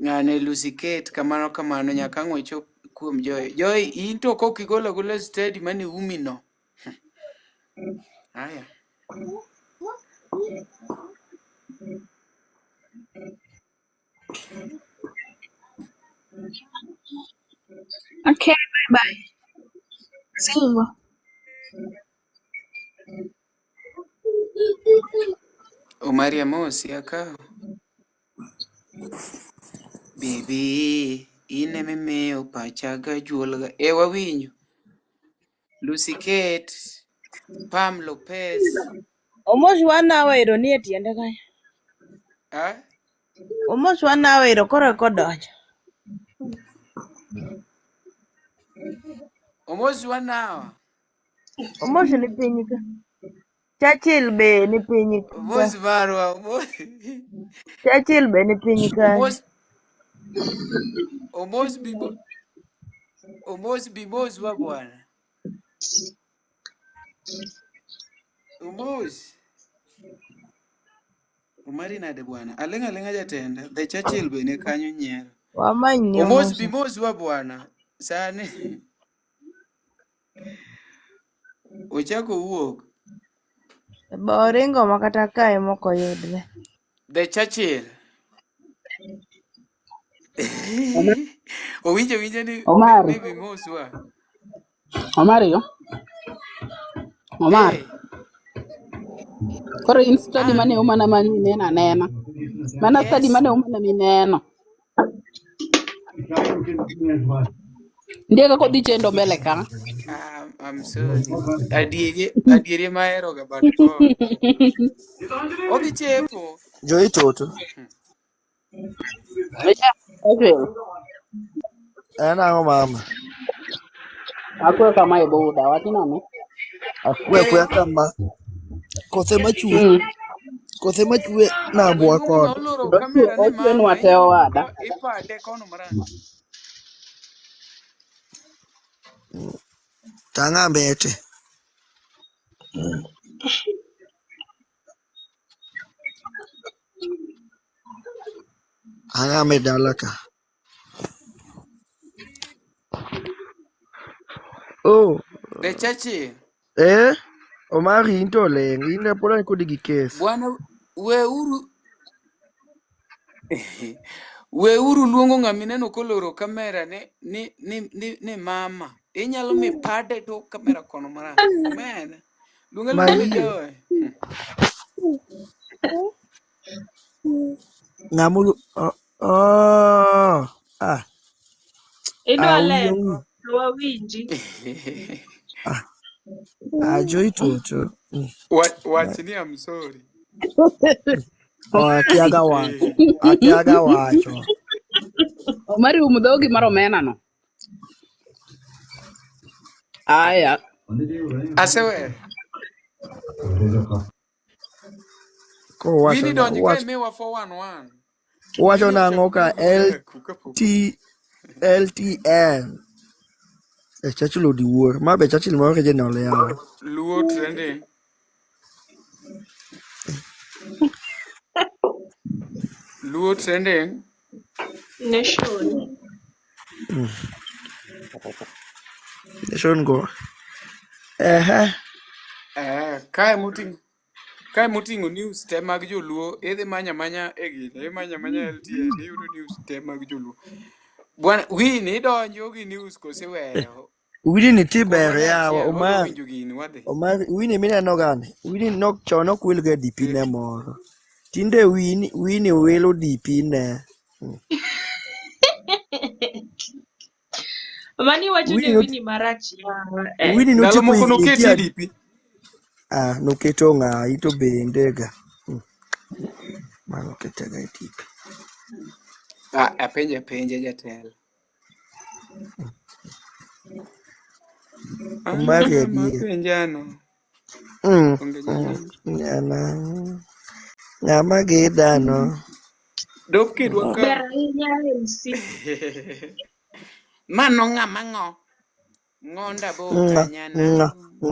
Speaker 3: Ng'ane Lucy Kate, kamano kamano nyaka ang' wachop Kuom Joy. Joy, in to kok igolo agola steady mane umi no. Aya.
Speaker 8: Okay, bye bye. See you.
Speaker 3: Omari amosi akawo. Bibi, in emimiyo pacha ga juolga. E wawinjo. Lucy Kate, Pam Lopez.
Speaker 19: Omos wanawa ero nie tiende kanyo.
Speaker 3: Ah?
Speaker 19: Omos wanawa ero koro eka odonjo.
Speaker 3: Omos wanawa.
Speaker 19: Omos ni piny ka. Churchill be ni piny ka.
Speaker 3: Omos marwa. Omos.
Speaker 19: Churchill be ni piny kanyo.
Speaker 3: Omos. Omos bibo. Omos bimos wa bwana. Omos. Omari nade bwana. Aling' aling'a jatenda. The Churchill be ni kanyo nyiero.
Speaker 19: Wamany ni
Speaker 3: Omos
Speaker 19: Omos.
Speaker 3: bimos wa bwana. Sani ochako wuok.
Speaker 19: Be oringo makata ka ema ok oyudre.
Speaker 3: The Churchill. Owinjo awinja ni ni
Speaker 5: Omari,
Speaker 3: ni bimos wa.
Speaker 5: Omari yo. Omar.
Speaker 3: Eh.
Speaker 5: Koro in study
Speaker 3: An.
Speaker 5: mane umana mani neno anena. Mana study
Speaker 3: Yes.
Speaker 5: mane umana mineno. Ndiye kaka odhi chendo mbele ka.
Speaker 3: I'm sorry. Adieri adieri mahero ga but God. Odhi chepo.
Speaker 20: Joy toto. En ang'o mama?
Speaker 5: Akwe kama e boda, wach nang'o?
Speaker 20: Akwe akweya kama. Kothe machwe. Kothe machwe nambwa
Speaker 3: Maluongo
Speaker 20: kono.
Speaker 3: ng'a oloro kamera ni
Speaker 5: Ochwenwa
Speaker 3: mama
Speaker 5: te
Speaker 3: inyalo
Speaker 5: owada.
Speaker 3: ka ipade kono marach.
Speaker 20: Tang'a mbete. Ang'ame dala ka. Oh,
Speaker 3: The Churchill.
Speaker 20: eh? Omari in to oleng', in pod an kodi gi kes.
Speaker 3: Bwana weuru weuru luongo ng'ama ineno koloro kamera ni ni ni ni, ni mama. Inyalo mi pade to kamera kono marach. Omera. Luonga luonga ni
Speaker 20: Mayie.
Speaker 3: Joy.
Speaker 20: Ng'ama olu... Oh, oh, ah,
Speaker 18: Idwa
Speaker 20: ah, wiya
Speaker 18: lero
Speaker 20: wi.
Speaker 18: to wawinji.
Speaker 20: Ah, ah, Joy toto.
Speaker 3: Wach ni I'm sorry.
Speaker 20: Oh, akiaga wacho. Akiaga wacho.
Speaker 5: Omari um dhogi mar omena no. Aya.
Speaker 3: Aseweyo.
Speaker 20: Kowacho
Speaker 3: Winnie
Speaker 20: na,
Speaker 3: donji ka
Speaker 20: wacho,
Speaker 3: imiwa 411.
Speaker 20: wacho
Speaker 3: Winnie
Speaker 20: nang'o
Speaker 3: ochako
Speaker 20: ka
Speaker 3: biro
Speaker 20: L
Speaker 3: ku kapok.
Speaker 20: T L T N. E Churchill odiwuor. Ma be Churchill ma original yawa.
Speaker 3: Luo trending. Luo trending.
Speaker 18: Nation.
Speaker 20: Nation go. Ehe.
Speaker 3: Eh, kae muting kae muting'o news te mag joluo idhi manya manya e gine imanya manya LTN iyudo news te mag joluo. Bwana Winnie idonjo gi news kose weyo.
Speaker 20: Winnie ni ti
Speaker 3: Kom
Speaker 20: ber
Speaker 3: mana
Speaker 20: yawa.
Speaker 3: achiel wadwa
Speaker 20: Omar.
Speaker 3: winjo gini wadhi.
Speaker 20: Omar Winnie mineno gani. Winnie nok chon ok wil ga DP ne moro. Tinde Winnie Winnie wilo DP ne.
Speaker 18: Mani wacho
Speaker 20: Winnie
Speaker 18: ne
Speaker 20: not
Speaker 18: Winnie marach yawa. Eh.
Speaker 20: Winnie
Speaker 3: Ndalo
Speaker 20: notieko
Speaker 3: moko
Speaker 20: higni
Speaker 3: noketi
Speaker 20: kia
Speaker 3: e DP.
Speaker 20: ah noketo ng'a ito bende ga. Mano ketega e DP.
Speaker 3: Ah, apenje apenja jatelo. An
Speaker 20: Omari
Speaker 3: ng'ama
Speaker 20: adier.
Speaker 3: penjano. Onge jatelo.
Speaker 20: Ng'ama ng'ama gidano.
Speaker 3: Dop kidwa ka.
Speaker 18: Ber ahinya MC.
Speaker 3: Mano ng'ama ng'o. Ng'onda bo
Speaker 20: Ng'a
Speaker 3: kanyana.
Speaker 20: ng'a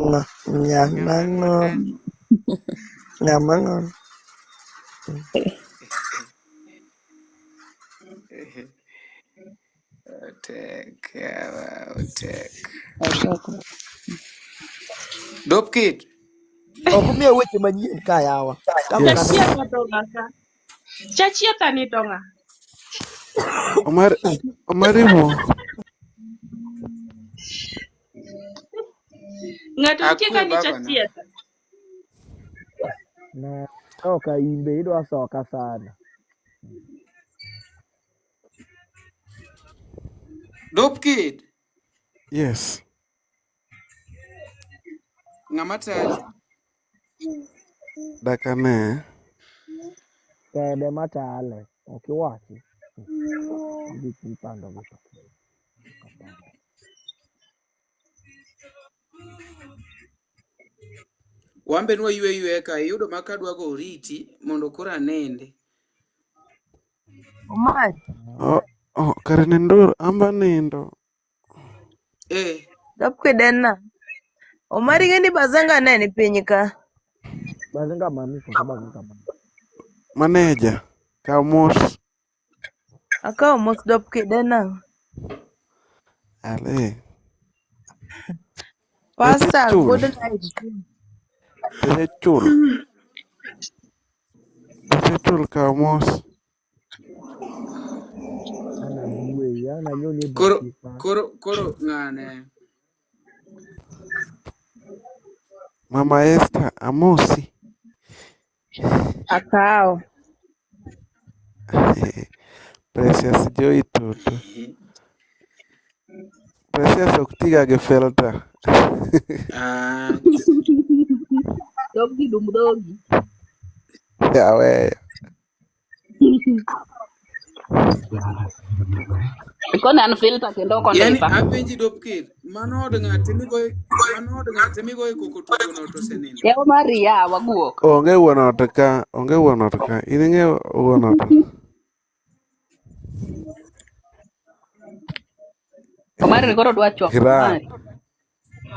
Speaker 20: ng'a
Speaker 3: Ng'ama
Speaker 20: ng'ama ng'o
Speaker 3: ng'onda.
Speaker 20: ng'ama ng'o.
Speaker 3: Otek, yawa, otek. Dopkit.
Speaker 20: Ok umiya weche manyien ka yawa. Kama kata
Speaker 18: Chachietha to ng'a ka? Chachietha ni to ng'a?
Speaker 2: Omar Omari mo.
Speaker 18: Ng'ato nitie
Speaker 3: Akwe
Speaker 18: ka ni
Speaker 3: babana.
Speaker 18: chachietha.
Speaker 20: Ne soka imbe idwa soka sana.
Speaker 3: Dopkit.
Speaker 2: Yes.
Speaker 3: Ng'ama telo.
Speaker 2: Dakane.
Speaker 20: Tede matale. Ok iwachi. Gik mipando gi to.
Speaker 3: Wambe nwa ywe ywe ka iyudo ma kadwa go oriti mondo koro anende.
Speaker 19: Omari,
Speaker 2: Oh, oh, kare nindo amba nindo.
Speaker 3: Eh,
Speaker 19: dapkwedena. Omari ng'eni Bazenga ne ni piny ka.
Speaker 20: Bazenga mami koso bazenga mami.
Speaker 2: Maneja. Kaw mos.
Speaker 19: Akawo mos dopkedena.
Speaker 2: Ale. Pesa
Speaker 6: Pastor,
Speaker 2: chul.
Speaker 19: good night.
Speaker 2: Pesa chul. Pesa chul kaw mos.
Speaker 20: Ana ywe, ana nyoni e
Speaker 3: koro
Speaker 20: buche ka.
Speaker 3: koro koro ng'ane.
Speaker 2: Mama Esther amosi.
Speaker 15: Akawo.
Speaker 2: Precious Joy Toto. Precious ok tiga gi filter.
Speaker 3: Ah,
Speaker 5: Dog gi dum dhogi.
Speaker 2: Aweyo.
Speaker 5: Ikone an filter kendo ok
Speaker 3: yani
Speaker 5: ondika.
Speaker 3: apenji Dopkit, mano od ng'ate migoye mano od ng'ate migoye koko to wuon ot osenindo.
Speaker 5: Yawa mari yawa guok.
Speaker 2: Onge wuon ot ka, onge wuon ot ka. In ing'eyo wuon ot?
Speaker 5: Omari ni koro dwa chwako
Speaker 2: Iran.
Speaker 5: Omari.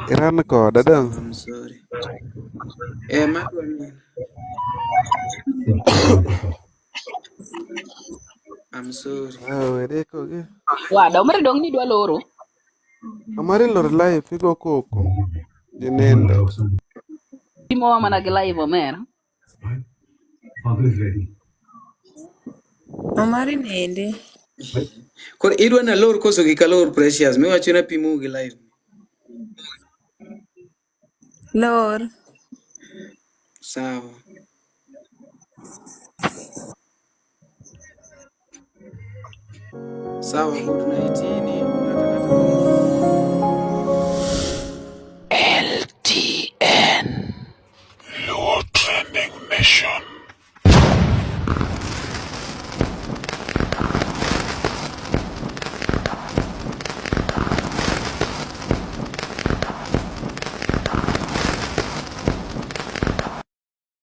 Speaker 2: Iran koda dong.
Speaker 3: I'm sorry. Eh, madwa neno. I'm sorry.
Speaker 2: Ah, were kogi.
Speaker 5: Wada Omari dong ni dwa loro.
Speaker 2: Omari lor live igo koko. Ji nindo.
Speaker 5: Pimowa mana gi live omera.
Speaker 15: Omari nende.
Speaker 3: Koro idwa na lor koso kik alor Precious miwacho na pimou gi live.
Speaker 15: Lor.
Speaker 3: Sawa. Sawa, good night. Ni ng'ato ang'ata.